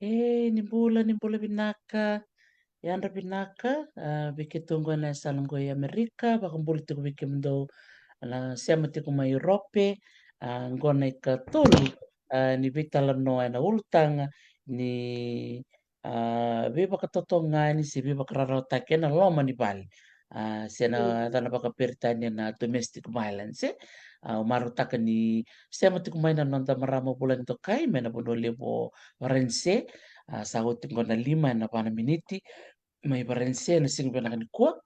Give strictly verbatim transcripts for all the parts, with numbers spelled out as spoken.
E, ni bula, ni bula vinaka. Yadra vinaka, a, vei keitou qo na yasana qo i Amerika, vakabula tiko vei kemudou na sema tiko mai Europe, a, qo na ikatolu, a, ni veitalanoa ena ulutaga ni, a, veivakatotogani se veivakararawataki ena loma ni vale. A, se na yacana vakaperitania na domestic violence, e. A, au marautaka ni sema tiko mai na noda marama Vulagi Dokai mai na vanua levu o Varanise. A, sa oti qo na lima ena va na miniti mai Varanise ena siga vinaka nikua.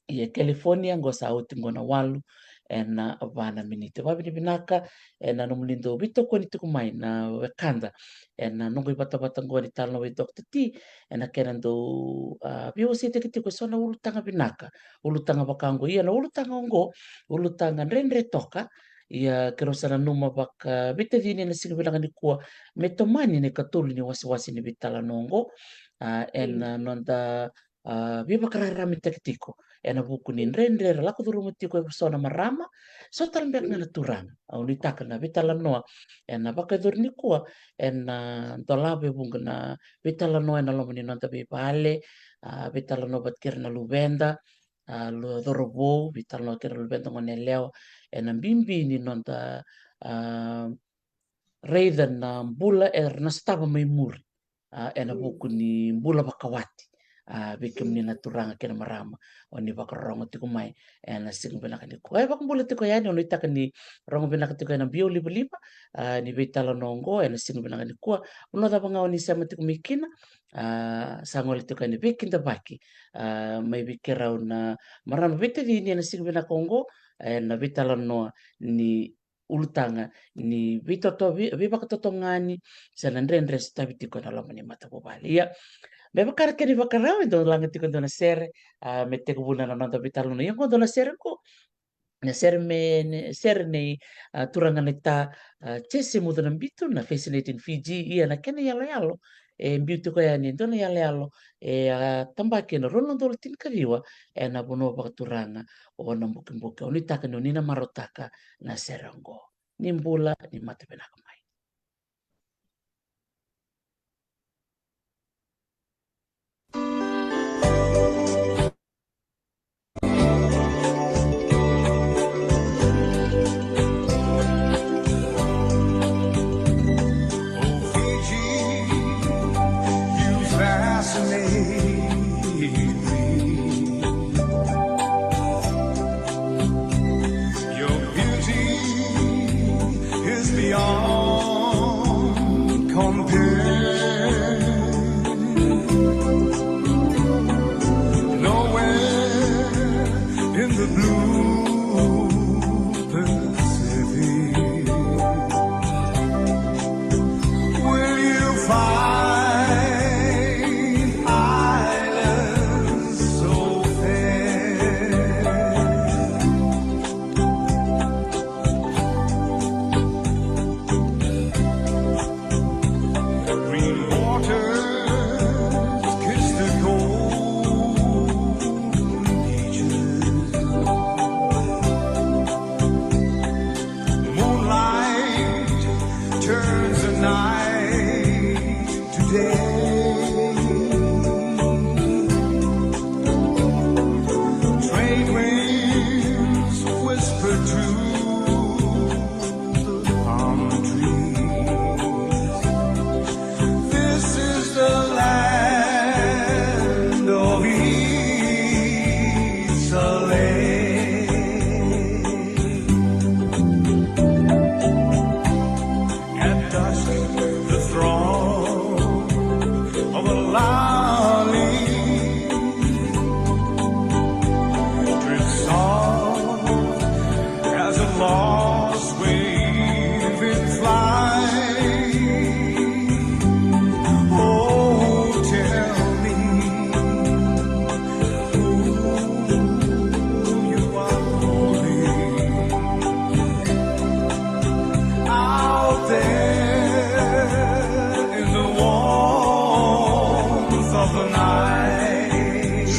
Ia California qo sa oti qo na walu ena va na miniti. Vavinavinaka ena nomuni dau veitokoni tiko mai na wekada ena noqu ivatavata qo ni talanoa vei Doctor T, ena kena dau, a, veiwaseitaki tiko eso na ulutaga vinaka. Ulutaga vaka oqo, ia na ulutaga oqo, ulutaga dredre toka. Ia keirau sa nanuma vakaveitacini ena siga vinaka nikua me tomani na ikatolu ni wasewase ni veitalanoa oqo, a, ena noda, a, veivakararamataki tiko ena vuku ni dredre era lako curuma tiko eso na marama, so tale beka ga na turaga. Au nuitaka na veitalanoa ena vakayacori nikua ena dolava e vuqa na veitalanoa ena loma ni noda veivale, a, veitalanoa vata kei ira na luveda, a, lu-, cauravou, veitalanoa kei ira na luveda, goneyalewa, ena bibi ni noda, a, raica na bula era na sotava mai muri, a, ena vuku ni bula vakawati. A, vei kemuni na turaga kei na marama o ni vakarorogo tiko mai ena siga vinaka nikua. E vakabula tiko yani, au nuitaka ni rogo vinaka tiko ena biau livaliva, a, ni veitalanoa oqo ena siga vinaka nikua. Vanua cava ga o ni sema tiko mai kina, a, sa gole tiko yani veikidavaki, a, mai vei keirau na marama veitacini ena siga vinaka oqo, ena veitalanoa ni ulutaga ni veitoto-, vei-, veivakatotogani se na dredre e sotavi tiko ena loma ni matavuvale. Ia, me vaka na kena ivakarau, e dau laga tiko e dua na sere, a, me tekivuna na noda veitalanoa. Ia oqo dua na sere oqo, na sere me, ne, sere nei, a, turaga naita, a, Jesse Mucungabitu, na Fascinating Fiji, ia na kena iyaloyalo e biu tiko yani e dua na iyaloyalo e, a, tabaki ena rua na udolu tinikaciwa ena vanua vakaturaga o Nabukebuke. Au nuitaka ni o ni na marautaka na sere oqo. Ni bula, ni mata vinaka mai. Oh, Fiji, you fascinate me. Your beauty is beyond compare. Nowhere in the blue Pacific will you find islands so fair. Green waters kiss the golden beaches. Moonlight turns the night to day. Trade winds whisper through the palm trees. This is the land of East Sale. At dusk, the throng of a lolly drifts soft as a lost wave in flight. Oh, tell me who you are holding out there in the warmth of the night.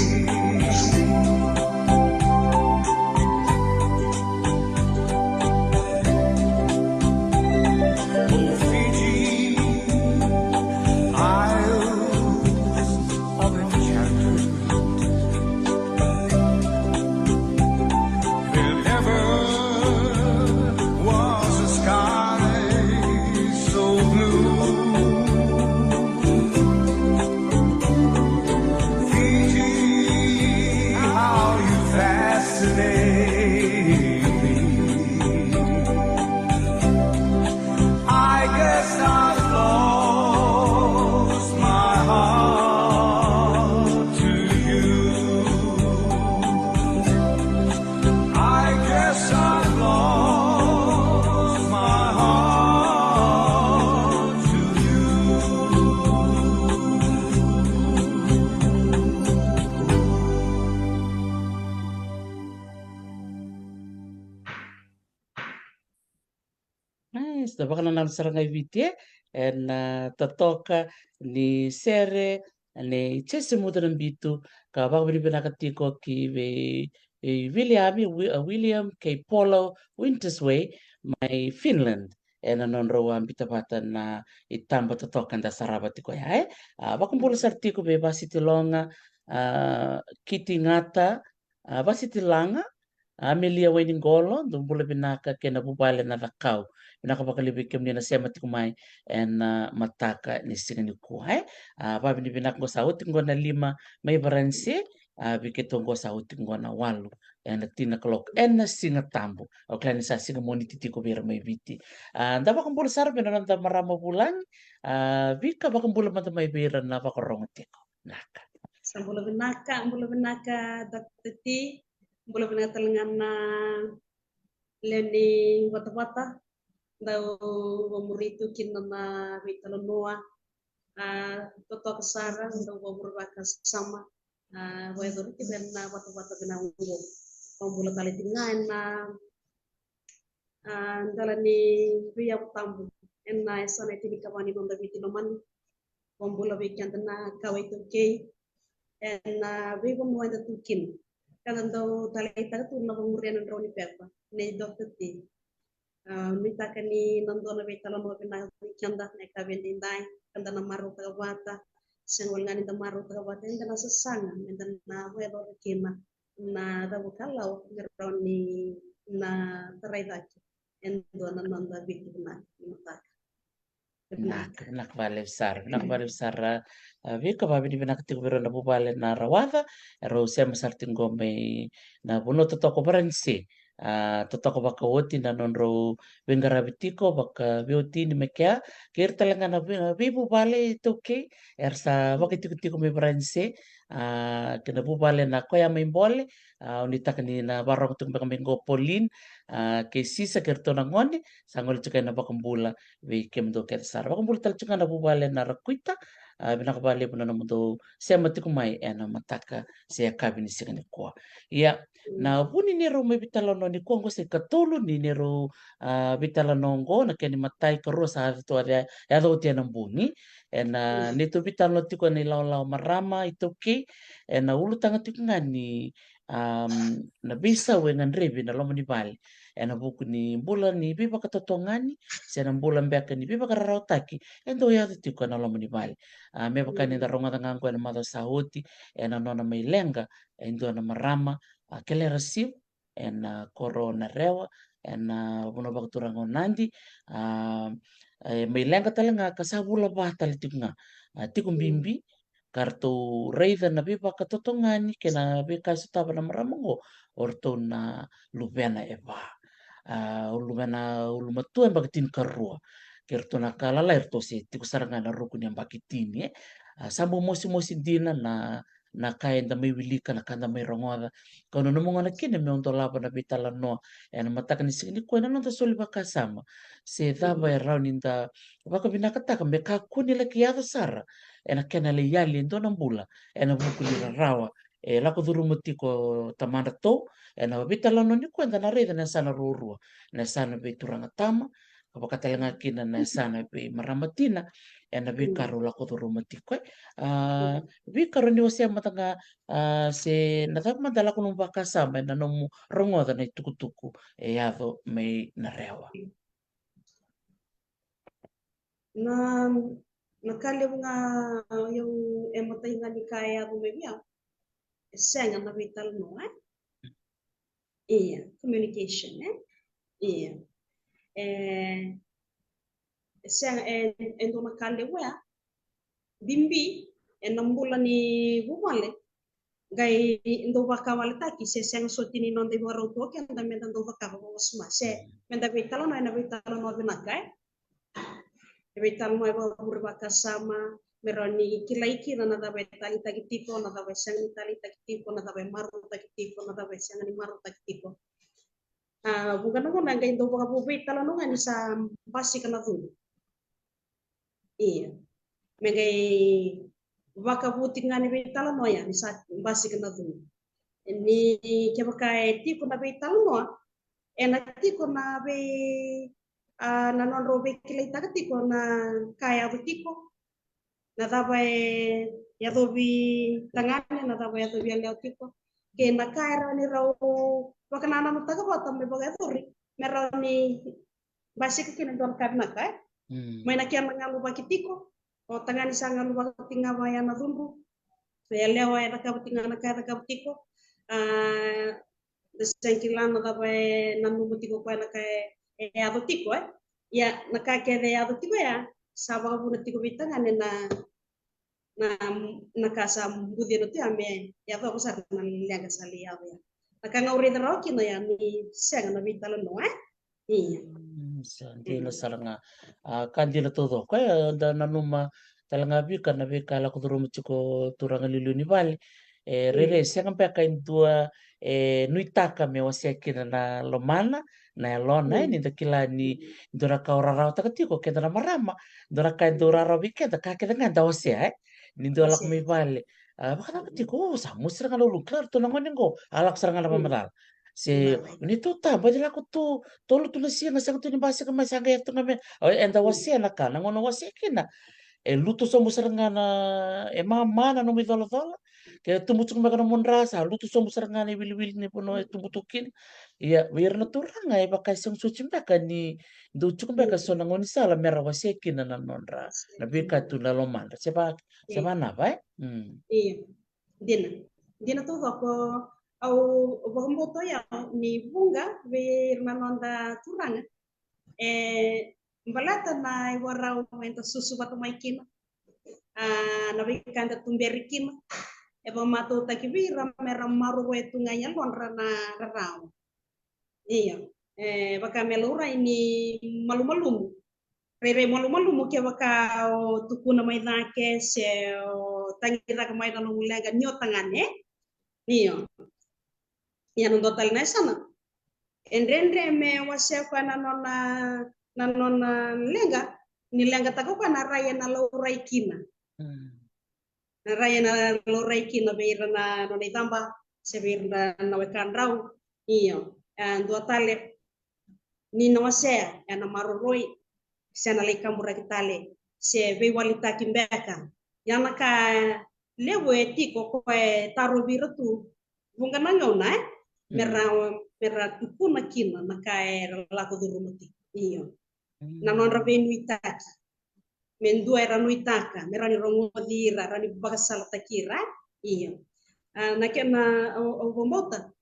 Oh, Fiji, I vakanananu sara ga i Viti, e, ena, a, totoka ni sere nei Jese Mutunabitu, ka vakavinavinaka tiko ki vei, vei William, Wi-, a, William kei Paula Wintersway mai Finland, ena nodrau a biuta vata na itaba totoka eda sarava tiko ya, e. A, vakabula sara tiko vei Vasiti Loga, a, Kiti Gata, a, Vasiti Laga, a, Amelia Wainiqolo, dou bula vinaka kei na vuvale na Cakau. Vinaka vakalevu vei kemuni na sema tiko mai ena, a, mataka ni siga nikua, e. A, vakavinavinaka qo sa oti qo na lima mai Varanise, a, vei keitou qo sa oti qo na walu ena tini na kaloko ena Siga Tabu. Au kila ni sa siga Moniti tiko vei ira mai Viti. A, da vakabula sara vei na noda marama vulagi, a, Vika, vakabula mada mai vei ira na vakarorogo tiko. Naka. Sa bula vinaka, bula vinaka, Doctor T. Bula vinaka tale ga na lewe ni vatavata dau vamuri tu kina na veitalanoa, a, totoka sara, dau vamuri vakasama, a, vakayacori tiko ena vatavata vinaka oqo. Vakabula tale tiko ga ena, a, dela ni veiyavu tabu ena yasana e tinikava ni noda Viti lomani. Vakabula vei keda na kawa iTaukei ena, a, veivanua eda tu kina. Ka da dau taleitaka tu na vamuria na drau ni pepa nei Doctor T. A, nuitaka ni na dua na veitalanoa vinaka vei keda na yakavi edaidai, ka da na marautaka vata, sega wale ga ni da marautaka vata, eda na sasaga meda na vakayacora kina na cavukalawa me rawa ni na tarai cake e dua na noda Viti vinaka ni mataka. Vinaka, vinaka vakalevu sara, vinaka vakalevu sara, a, Vika, vakavinavinaka tiko vei rau na vuvale na Rawaca, erau sema sara tiko qo mai na vanua totoka o Varanise. A, totoka vakaoti na nodrau veiqaravi tiko vakaveiwatini mai kea, kei ira tale ga na vei-, veivuvale iTaukei era sa vakaitikotiko mai Varanise, a, kei na vuvale na Koya mai Bole, a, au nuitaka ni na vakarorogo tiko beka mai qo o Pauline, a, kei Sisa kei iratou na gone, sa gole tiko ena vakabula vei kemudou kece sara. Vakabula tale tiko ga na vuvale na Rakuita, a, vinaka vakalevu na nomudou sema tiko mai ena mataka se yakavi ni siga nikua. Ia, na vu ni neirau mai veitalanoa nikua qo, se ikatolu ni neirau, a, veitalanoa qo, na kena imatai, ikarua sa yaco tu, a, yaco oti ena bogi. Ena neitou veitalanoa tiko ena ilawalawa marama iTaukei, ena ulutaga tiko ga ni, am, na veisau e gadrevi ena loma ni vale ena vuku ni bula ni veivakatotogani se na bula beka ni veivakararawataki e dau yaco tiko ena loma ni vale. A, me vaka ni da rogoca ga qo ena macawa sa oti, ena nona mai leqa e dua na marama, a, Kelera Sivu, ena koro o Narewa, ena vanua vakaturaga o Nadi, a, e mai leqa tale ga ka sa vula va tale tiko ga, a, tiko bibi, ka ratou raica na veivakatotogani kei na veika e sotava na marama oqo, o ratou na luvena e va. A, o luvena ulumatua e yabaki tinikarua. Kei ratou na ka lalai, ratou se tiko sara ga ena ruku ni yabaki tini, e. A, sa bau mosimosi dina na, na ka eda mai wilika, na ka eda mai rogoca. Kau nanuma gona kina meu dolava na veitalanoa ena mataka ni siga nikua ena noda soli vakasama se cava e rawa ni da vakavinakataka me kakua ni laki yaco sara ena kena lai yali e dua na bula ena vuku ni rarawa e lako curuma tiko o tamadratou ena veitalanoa nikua. Eda na raica na yasana ruarua, na yasana vei turaga tama, ka vaka tale ga kina na yasana vei marama tina ena veika rau lako curuma tiko, e. A, Vika, rawa ni wasea mada ga, a, se na cava mada e lako nomu vakasama ena nomu rogoca na itukutuku e yaco mai Narewa. Na, na ka levu ga au, e matai ga ni ka e yaco mai vei au, e sega na veitalanoa, e? Ia, communication, e? Ia. E, e sega, e, e dua na ka levu ya, bibi ena bula ni vuvale, qai dau vakawaletaki se sega soti ni noda ivakarau tu o keda meda dau cakava vakawasoma se meda veitalanoa ena veitalanoa vinaka, e? E veitalanoa e vakavure vakasama me rawa ni kilai kina na cava e taleitaki tiko, na cava e sega ni taleitaki tiko, na cava e marautaki tiko, na cava e sega ni marautaki tiko. A, vuqa na gauna e qai dau vakavuvei tale na gauna ni sa basika na cudru. Ia. Me qai vakavuti ga ni veitalanoa ya ni sa basika na cudru. Ni kevaka e tiko na veitalanoa, ena tiko na vei, a, na nodrau veikilaitaka tiko na ka e yaco tiko, na cava e yacovi tagane, na cava e yacovi yalewa tiko, kei na ka e rawa ni rau vakanananutaka vata me vakayacori me rawa ni basika kina e dua na ka vinaka, e? Mm. Mai na kena galuvaki tiko, o tagane sa galuvaka tiko ga vaya na cudru, o yalewa e cakava tiko ga na ka e cakava tiko, a, da sega kila na cava e nanuma tiko o koya na ka e, e yaco tiko, e? Ia, na ka kece e yaco tiko ya, sa vakavuna tiko vei tagane na, na, na ka sa bucina tu ya me yacova sara na leqa sa lai yaco ya. Na ka ga au raica rawa kina ya ni sega na veitalanoa, e? Ia. Mm, sa dina sara ga. A, ka dina taucoko, e, da nanuma tale ga Vika na veika e lako curuma tiko turaga liuliu ni vale. E rairai, mm, sega beka e dua e nuitaka me wasea kina na lomana, na yalona, e, mm, ni da kila ni dua na ka o rarawataka tiko, keda na marama, dua na ka e dau rarawa vei keda, ka kece ga da wasea, e? Ni dua lako mai vale. A, vakacava tiko, o, sa mosi sara ga na uluna, kila ratou na gone qo, a lako sara ga na, mm, vakamacala. Se, ni tou taba, ni lako tu, tolu tu na siga, sega tu ni basika mai, sa qai yaco tu ga me, o, eda wasea na ka, na gauna wasea kina. E lutu sobu sara ga na, e mama na nomu icolacola. Ke tubu tiko beka na nomu dra, sa lutu sobu sara ga na iwiliwili ni vanua e tubu tu kina. Ia, vei ira na turaga, e vaka e sega soti beka ni dau tiko beka so na gaunisala me ra wasea kina na nodra, na veika tu na lomadra. Se va, se va na va, e? Mm. Ia. Dina. Dina taucoko, au vakabauta o yau ni vuqa vei ira na noda turaga. E baleta na ivakarau eda susu vata mai kina. A, na veika eda tuberi kina. E vakamatautaki vei ira me ra maroroi tu ga e yalodra na rarawa. Io. E vaka me laurai ni malumalumu. Rairai malumalumu kevaka o tukuna mai cake se o tagi cake mai na nomu leqa ni o tagane. Io. Ia na dua tale na yasana. E dredre me wasea koya na nona, na nona leqa, ni leqataka koya na rai ena laurai kina. Mm. Na rai ena laurai kina vei ira na nona icaba, se vei ira na wekadrau. Io. E dua tale, ni na wasea ena maroroi, se na lai kaburaki tale, se veiwalitaki beka. Ia na ka levu e tiko ko e tarovi ira tu, vuqa na gauna, e? Me ra, mm, me ra tukuna kina na ka era lako curuma tiko. Io. Mm. Na nodra veinuitaki. Me dua era nuitaka, me rawa ni rogoci ira, rawa ni vakasalataki ira. Io. A, na kena, au, au vakabauta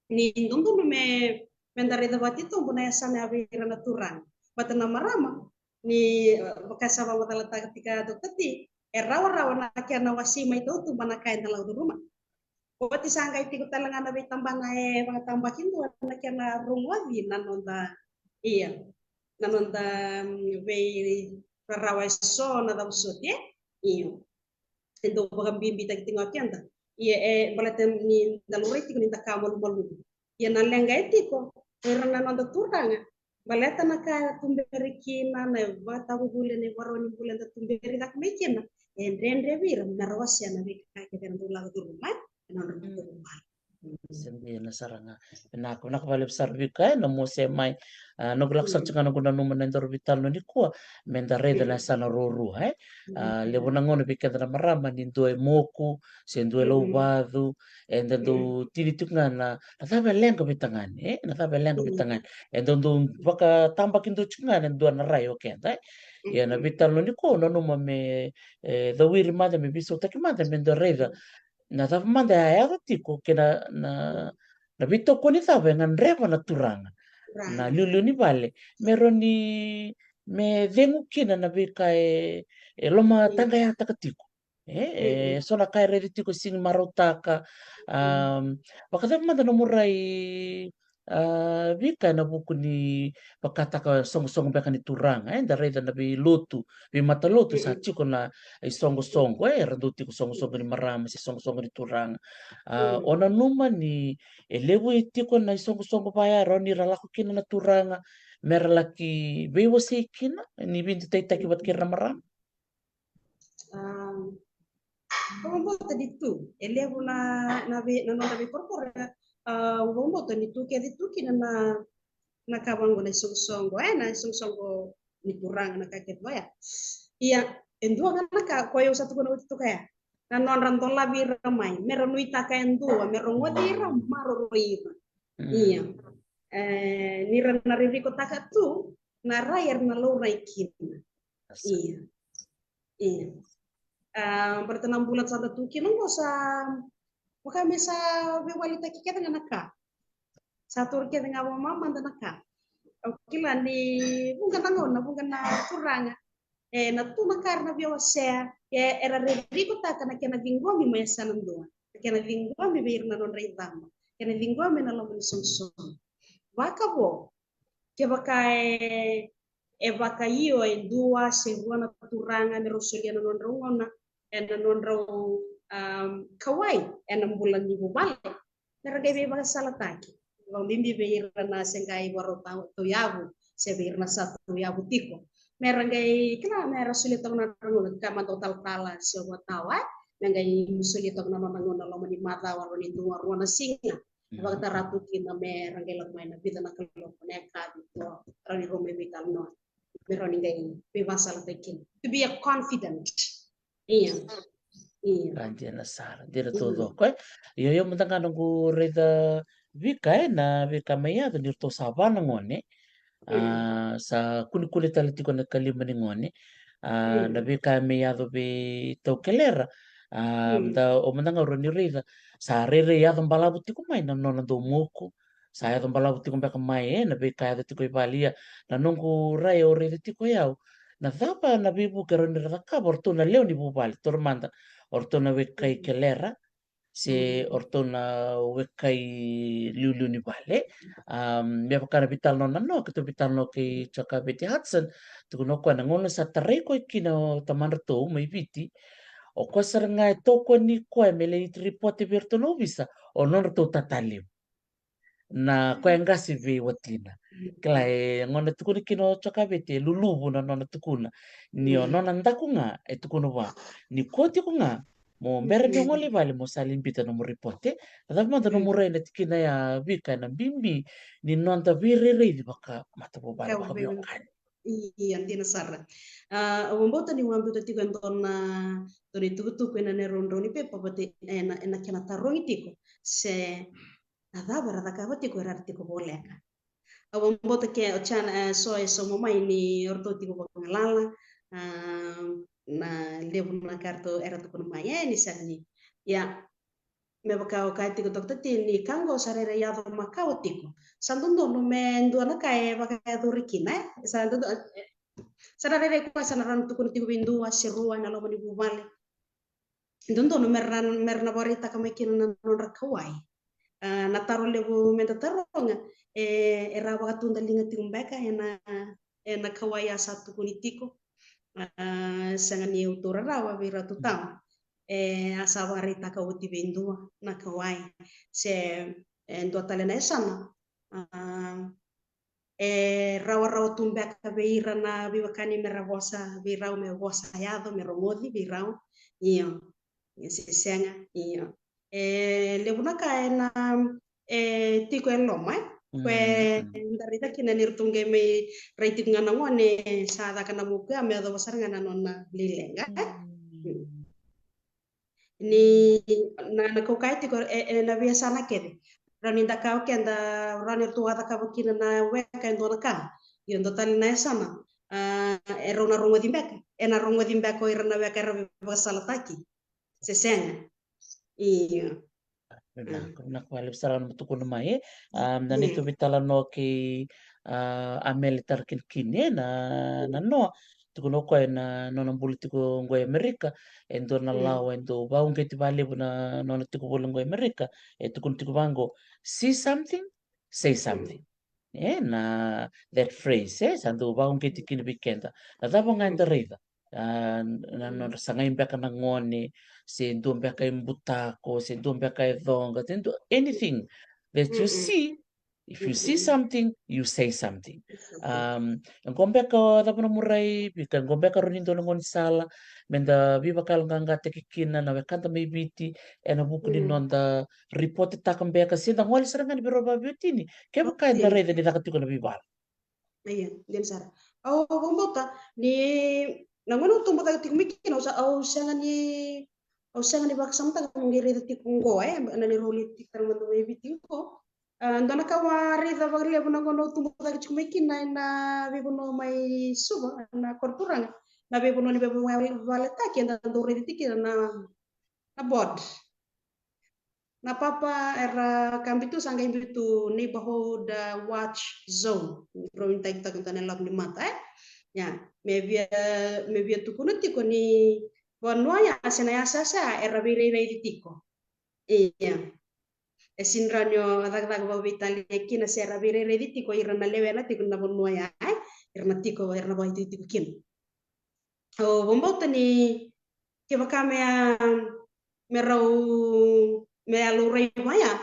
ni dodonu me, me da raica vakatitobu na yasana ya vei ira na turaga. Vata na marama, ni, e, vaka sa vakamacalataka tiko o Doctor T, e rawarawa na kena wasei mai tautuba na ka eda lako curuma. Oti sa qai tiko tale ga na veitabana e vakatabakidua na kena rogoci na noda, ia, na noda, mm, veirarawa eso na cava soti, e? Io. E dau vakabibitaki tiko ga o keda. Ia, e baleta ni da laurai tiko ni da ka malumalumu. Ia na leqa e tiko vei ira na noda turaga. Baleta na ka era tuberi kina, na ivakatavuvuli, na ivakarau ni bula eda tuberi cake mai kina. E dredre vei ira me ra wasea na veika kece era dau lako curuma ena nodra, mm, matavuvale. Sa dina sara ga. Vinaka, vinaka vakalevu sara Vika, e, na nomu wasea mai. A, noqu lako sara tiko ga, noqu nanuma na nodaru veitalanoa nikua, me da raica na yasana ruarua, e. A, levu na gauna vei keda na marama ni dua e moku, se dua e lauvacu, eda dau tini tiko ga na, na cava e leqa vei tagane, e? Na cava e leqa vei tagane. Eda dau vakatabakidua tiko ga na dua na rai o keda, e? Ia na veitalanoa nikua au nanuma me, e, cowiri mada, me veisautaki mada, me dua raica na cava mada e yaco tiko kei na, na, na veitokoni cava e gadreva na turaga, na liuliu ni vale, me rawa ni, me cegu kina na veika e, e lomataqayataka tiko. E, e so na ka e raici tiko e sega ni marautaka. Am, vakacava mada nomu rai, a, Vika, ena vuku ni vakataka soqosoqo beka ni turaga, e, da raica na veilotu, veimatalotu sa tiko na isoqosoqo, e, era dau tiko soqosoqo ni marama se soqosoqo ni turaga. A, o nanuma ni e levu e tiko na isoqosoqo vaya e rawa ni ra lako kina na turaga me ra laki veiwasei kina, ni veidutaitaki vata kei ira na marama? A, au vakabauta ni tu, e levu na, na vei, na noda veikorokoro, a, au vakabauta ni tu kece tu kina na, na ka vaqo na isoqosoqo, e, na isoqosoqo ni turaga, na ka kece oya. Ia, e dua ga na ka koya au sa tukuna oti toka ya. Na nodra dolavi ira mai, me ra nuitaka e dua, me rogoci ira, maroroi ira. Ia. E, ni ra na ririkotaka tu na rai era na laurai kina. Ia. Ia. A, baleta na bula sa da tu kina qo sa vaka me sa veiwalitaki kece ga na ka. Sa toro kece ga vakamamada na ka. Au kila ni vuqa na gauna, vuqa na turaga, e, na tu na ka era na via wasea, e, era ririkotaka na kena ciqomi mai yasana dua, na kena ciqomi vei ira na nodra icaba, kena ciqomi na loma ni soqosoqo. Vakavo, kevaka e, e vakaio e dua se rua na turaga me rau solia na nodrau gauna, e, na nodrau, um, kauwai e na bula ni vuvale, me ra qai veivakasalataki. Vakabibi vei ira na se qai vakarau tau, tauyavu, se vei ira na sa tauyavu tiko, me ra qai kila, me ra solia toka na nodra gauna, ka mada o talatala se o vua tawa, e, me qai solia toka na nona gauna loma ni macawa, rawa ni dua, rua na siga. E vakatara tu kina me ra qai lako mai na vica na kaloko, na yakavi, rawa ni rau mai veitalanoa, me rawa ni qai veivakasalataki kina. To be a confidant. Ia. Ia. Ka dina sara, dina taucoko, e. Io, io, mada ga noqu raica Vika, e, na veika mai yaco ni ratou sa va na gone. A, sa kunekune tale tiko na ikalima ni gone. A, na veika mai yaco vei tau kelera. A, mada, o mada ga o rawa ni raica. Sa rairai yaco balavu tiko mai na nona dau moku. Sa yaco balavu tiko beka mai, e, na veika yaco tiko i vale. Ia, na noqu rai au raica tiko o yau, na cava na veivuke e rawa ni ra cakava o ratou na lewe ni vuvale, taura mada o ratou na wekai kelera, se o ratou na wekai liuliu ni vale. A, me vaka na veitalanoa na noa, keitou veitalanoa kei Jokaveti Hudson, tukuna o koya na gauna sa tarai koya kina o tamadratou mai Viti, o koya sara ga e tokoni koya me lai ripote vei iratou na ovisa, o nodratou tata levu. Na koya e qase vei watina. Kila, e gona tukuna kina o Jokaveti, e luluvu na nona tukuna. Ni o nona daku ga e tukuna vua, ni kua tiko ga mo bera ni gole i vale mo sa lai biuta nomu ripote. Na cava mada nomu rai na tikina ya, Vika, e na bibi ni noda veirairaici vakamatavuvale, vakaveiwekani? Ia, dina sara. A, au vakabauta niu a biuta tiko e dua na, dua na itukutuku e na neirau drau ni pepa vata e na, e na kena tarogi tiko se na cava era cakava tiko era tiko voleka. Au vakabauta ke o Jana, e, so e sauma mai ni o ratou tiko vagalala, a, na levu na ka ratou era tukuna mai, e, ni sega ni. Ia, me vaka o kaya tiko Doctor T, ni ka qo sa rairai yaco makawa tiko. Sa dodonu me dua na ka e vakayacori kina, e? Sa dodonu, e, sa na rairai koya sa na rawa ni tukuna tiko vei dua se rua e na loma ni vuvale. Dodonu me ra, me ra na vakaraitaka mai kina na nodra kauwai. A, na taro levu me da taroga, e, era vakatudaliga tiko beka e na, e na kauwai a sa tukuni tiko. A, sega ni au taura rawa vei iratou tawa. E, a sa vakaraitaka oti vei dua na kauwai se, e, dua tale na yasana. A, e rawarawa tu beka vei ira na veiwekani me ra vosa vei rau, me vosa yaco, me rogoci vei rau. Io. E se sega, io. E levu na ka e na, e tiko e loma, e. Koya eda raica kina ni ratou qai mai rai tiko ga na gone sa caka na moku ya me yacova sara ga na nona lai leqa, e. Ni na, na kau kaya tiko, e, e na veiyasana kece, rawa ni da kaya o keda, rawa ni ratou a cakava kina na weka e dua na ka. Io, dua tale na yasana, a, e rau na rogoci beka, e na rogoci beka o ira na weka era veivakasalataki se sega? Io. Vinaka, vinaka vakalevu sara na nomu tukuna mai, e. A, na neitou veitalanoa kei, a, Amele Tarakinikini, e, na, na noa. Tukuna o koya na nona bula tiko qo e Amerika, e dua na lawa e dau vakauqeti vakalevu na nona tiko voli qo e Amerika, e tukuna tiko vaqo, see something, say something. E, na that phrase, e, sa dau vakauqeti kina vei keda. Na cava ga eda raica, a, na nodra sagai beka na gone, se dua beka e butako, se dua beka e coqa, se dua, anything that you see, If you see something, you say something. Um, qo beka o cava na murai, Vika, qo beka rau ni dua na gaunisala me da veivakayaloqaqataki kina na wekada mai Viti ena vuku ni noda ripotetaka beka se da gole sara ga ni vei rau vaveiwatini kevaka eda raica ni caka tiko na veivala. Ia, dina sara. Au vakabauta ni na gauna au tubu cake tiko mai kina, au sa, au sega ni, au sega ni vakasamataka, au qai raica tiko qo, e, na neirau lai tiko tale mada mai Viti qo. A, dua na ka au a raica vakalevu na gauna au tubu cake tiko mai kina ena veivanua mai Suva, na koro turaga, na veivanua ni veivaletaki eda dau raica tiko kina na, na board. Na papa era ka bitu, sa qai bitu neighborhood, uh, watch zone. Rau ni takitaki dua na lako ni mata, e? Ia, me via, me via tukuna tiko ni vanua ya se na yasayasa ya era veirairaici tiko. Ia. E sega ni rawa ni o cakacaka vakaveitalia kina se era veirairaici tiko ira na lewena tiko na vanua ya, e? Ira na tiko, ira na vakaitikotiko kina. Au vakabauta ni kevaka me a, me rau, me a laurai vaya.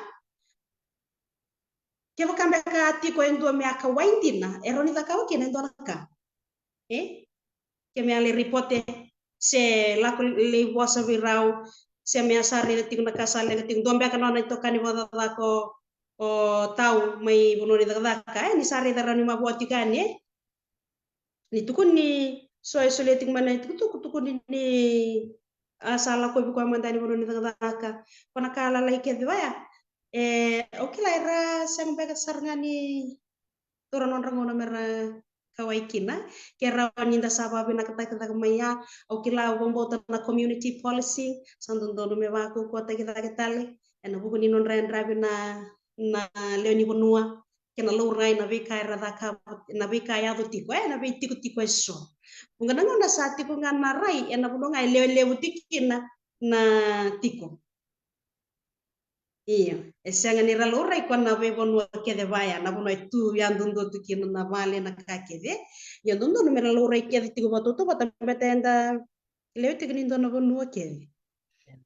Kevaka beka a tiko e dua me a kauwai dina, e rawa ni cakava kina e dua na ka. E? Ke me a lai ripote, se lako lai vosa vei rau, se me a sa raica tiko na ka sa leqa tiko. Dua beka nona itokani vakacakacaka o, o Tau mai vanua ni cakacaka, e, ni sa raica rawa ni mavoa tiko yani, e? Ni tukuni, so e solia tiko mai na itukutuku, tukuni ni a sa lakovi koya mada yani vanua ni cakacaka. Ko na ka lalai kece vaya. E, au kila era sega beka sara ga ni taura nodra gauna mera kauwai kina. Ke rawa ni da sa vakavinakataki cake mai ya, au kila, au vakabauta na community policing sa dodonu me vakaukauwataki cake tale ena vuku ni nodra yadravi na, na lewe ni vanua kei na laurai na veika era cakava, na veika e yaco tiko, e, na veitikotiko eso. Vuqa na gauna sa tiko ga na rai ena vanua ga e lewe levu tiko kina na tiko. Ia, e sega ni ra laurai koya na veivanua kece vaya, na vanua e tu yadudua tu kina na vale, na ka kece. Ia dodonu me ra laurai kece tiko vakatautauvata baleta eda lewe tiko ni dua na vanua kece.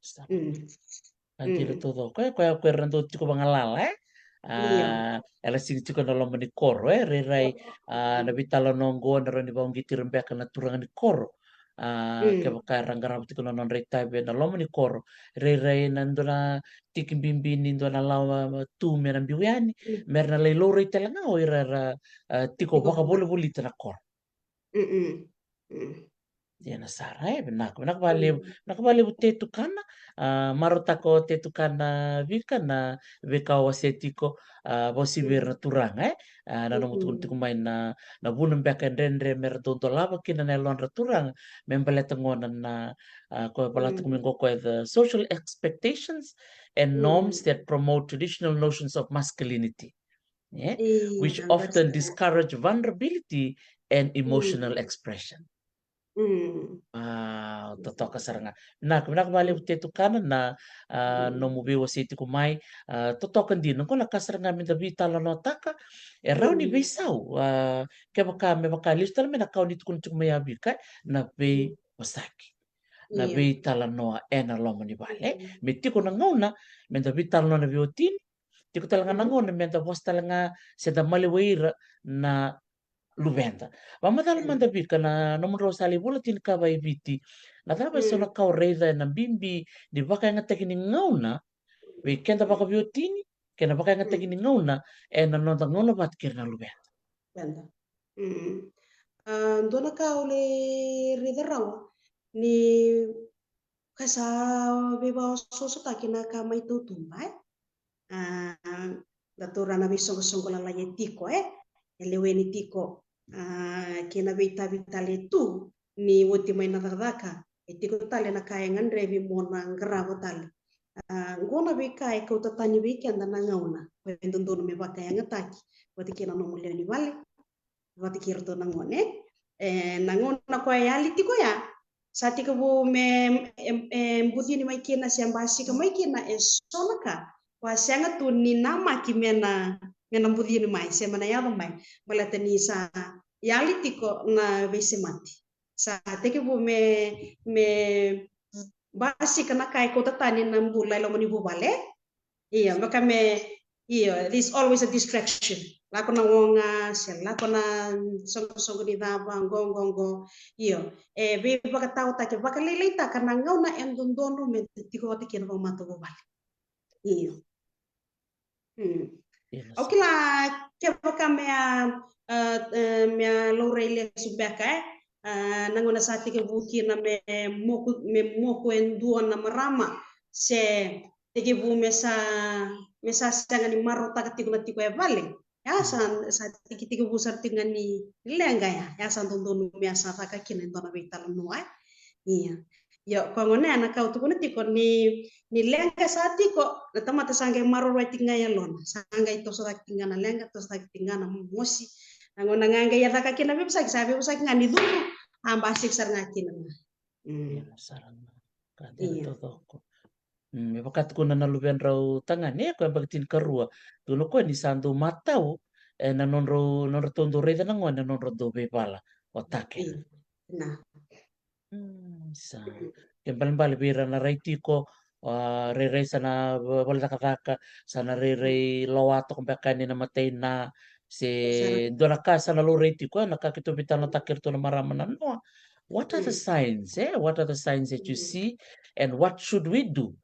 Sa. Mm. A dina taucoko, e, koya, koya era dau tiko vagalala, e? A, era sega ni tiko ena loma ni koro, e? Rairai, a, na veitalanoa oqo na rawa ni vakauqeti ira beka na turaga ni koro. A, kevaka era qarava tiko na nodra itavi ena loma ni koro. Rairai na dua na tiki bibi ni dua na lawa tu me na biu yani. Mera na lai laurai tale ga o ira era, a, tiko vakavolivolita na koro. Mm. Dina sara, e, vinaka, vinaka vakalevu, vinaka vakalevu Te Tukana, a, marautaka o Te Tukana Vika na veika o wasea tiko, a, vausi vei ira na turaga, e, a, na nomu tukuna tiko mai na, na vuna beka e dredre mera dau dolava kina na yalodra turaga, me baleta gona na, a, ko e vola tiko mai qo ko e the social expectations and norms that promote traditional notions of masculinity. E? Which often discourage vulnerability and emotional expression. Mm. A, totoka sara ga. Vinaka, vinaka vakalevu Te Tukana na, a, nomu veiwasei tiko mai, a, totoka dina. Qo na ka sara ga me da veitalanoataka, e rawa ni veisau, a, kevaka me vaka lesu tale mai na ka o ni tukuna tiko mai ya Vika, na veivosaki. Na veitalanoa ena loma ni vale. Me tiko na gauna me da veitalanoa na veiwatini, tiko tale ga na gauna me da vosa tale ga se da maliwai ira na luveda. Vakamacala mada Vika na nomudrau sa lai vula tinikava e Viti. Na cava eso na ka o raica ena bibi ni vakayagataki ni gauna vei keda vakaveiwatini kei na vakayagataki ni gauna ena noda gauna vata kei ira na luveda? Luveda. Mm. A, dua na ka au lai raica rawa ni ka sa veivakaosotaki na ka mai tautuba, e? A, da taura na veisoqosoqo lalai e tiko, e? E leweni tiko, a, kei na veitavi tale e tu ni oti mai na cakacaka, e tiko tale na ka e gadrevi mo na qarava tale. A, qo na veika e kauta tani vei keda na gauna ko e dodonu me vakayagataki vata kei na nomu lewe ni vale, vata kei iratou na gone. E, na gauna ko e yali tiko ya, sa tekivu me, e, e bucini mai kina se basika mai kina eso na ka ko a sega tu ni namaki me na, me na bucini mai se me na yaco mai, baleta ni sa yali tiko na veisemati. Sa tekivu me, me basika na ka e kauta tani na bula e loma ni vuvale. Ia, vaka me, Io, there's always a distraction. Lako na goga, se lako na soqosoqo ni cava, qo, qo, qo. Io, e veivakataotaki, vakalailaitaka na gauna e dodonu me tiko oti kina vakamatavuvale. Io. Hmm. Au kila kevaka me a, a, a, me a laurai lesu beka, e? A, na gauna sa tekivu kina me moku, me moku e dua na marama, se tekivu me sa, me sa sega ni marautaka tiko na tiko e vale. Ia sa, sa tiki, tekivu sara tiko ga ni leqa ya. Ia sa dodonu me a sa caka kina e dua na veitalanoa, e? Ia. Io, koya gona ya na ka au tukuna tiko ni, ni leqa sa tiko, na tamata sa qai maroroya tiko ga e yalona. Sa qai toso cake tiko ga na leqa, toso cake tiko ga na mosi. Na gauna ga qai a caka kina veivosaki, sa veivosaki ga ni curu, a basika sara ga kina ga. Mm. Io, sara ga. Ka dina taucoko. Mm, me vaka tukuna na luvedrau tagane, e, koya yabaki tinikarua. Tukuna o koya ni sa dau matau, e, na nodrau, nodratou dau raica na gone, na nodratou dau veivala o take. Io. Na. Mm, sa. Mm. Ke balebale vei ira na rai tiko, a, rairai sa na va-, vale cakacaka, sa na rairai loa toka beka yani na matai na, se dua na ka sa na laurai tiko, e, na ka keitou veitalanoataka kei iratou na marama na noa. What are the signs, e? What are the signs that you see, and what should we do,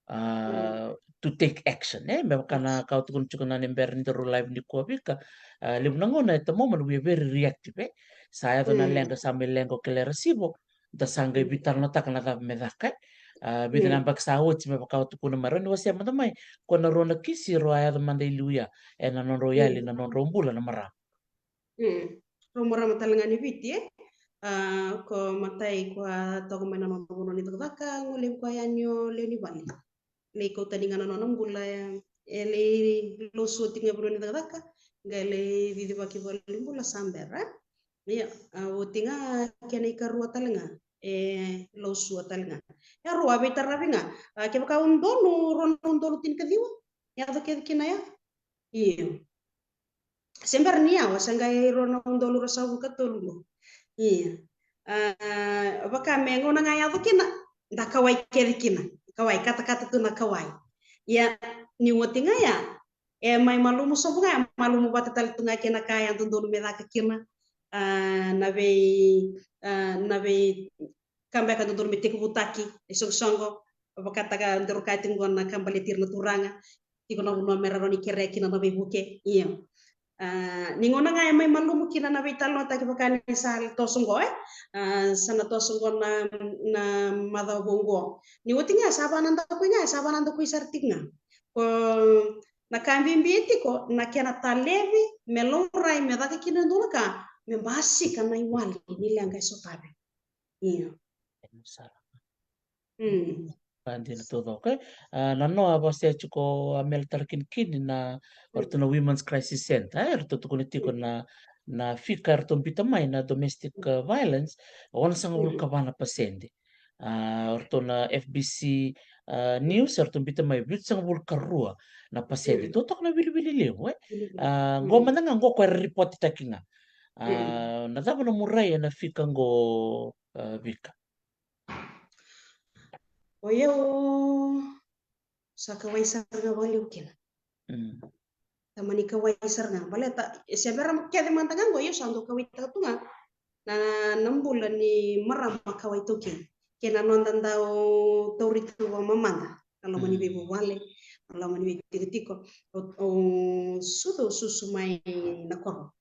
a, to take action, e? Me vaka na ka au tukuna tiko na ni bera ni daru live nikua, Vika, a, levu na gauna e tamata we are very reactive, e? Sa yaco na leqa, sa mai leqa o kelera sivo, da sa qai veitalanoataka na cava me caka, e? A, vica na yabaki sa oti, me vaka au tukuna mai, rau ni wasea mada mai, ko na rua na kisi rau a yaco mada i liu ya, e, na nodrau yali, na nodrau bula na marama. Mm. Rau marama tale ga ni Viti, e? A, ko matai ko a toka mai na nona vanua ni cakacaka, qo levu ko a yani o lewe ni vale. Lai kauta ni ga na nona bula, e, e lai lausua tiko ga vanua ni cakacaka, qai lai cicivaki vale ni bula sa bera. Ia, a, oti ga kena ikarua tale ga, e lausua tale ga. Ia rua veitaravi ga, a, kevaka udolu, rua na udolu tinikaciwa, yaco kece kina ya. Io. Se bera ni yawa, sa qai rua na udolu ruasagavulu ka tolu qo. Ia. A, vaka me gauna ga yaco kina, da kawai kece kina. Kawai, katakata tu na kawai. Ia, ni oti ga ya, e mai malumu sobu ga, e malumu vata tale tu ga kei na ka e dodonu me caka kina. A, na vei, a, na vei ka beka dodonu me tekivutaki, e soqosoqo, vakataka daru kaya tiko qo na ka baleti ira na turaga, tiko na vanua me ra rawa ni kerea kina na veivuke, io. A, ni gauna ga e mai malumu kina na veitalanoataki vaka ni sa toso qo, e? A, sa na toso qo na, na macawa vou qo. Ni oti ga, sa va na dakui ga, sa va na dakui sara tiko ga. Ko na ka bibi tiko, na kena talevi, me laurai, me caka kina e dua na ka, me basika na iwali ni leqa e sotavi. Io. Mm. Ka dina taucoko, e. A, na noa a vosa tiko a Mela Tarakinikini na, o ratou na Women's Crisis Center, e, ratou tukuna tiko na, na fika ratou bita mai na domestic, a, violence, onosagavulu ka va na pasede. A, o ratou na F B C, a, News, o ratou bita mai vitusagavulu ka rua na pasede. Totoka na wiliwili levu, e. A, qo mada ga qo ko era ripotitaki ga. A, na cava na murai ena fika qo, a, Vika? O yau sa kawai sara ga vakalevu kina. Mm. Tamani kawai sara ga. Baleta, e se bera kece mada ga qo, yau sa dau kawaitaka tu ga na, na bula ni marama kawai taukei. Kei na noda dau tauri tu vakamamada. Na loma ni veivuvale, na loma ni veitikotiko. O, o sucu, susu mai na koro.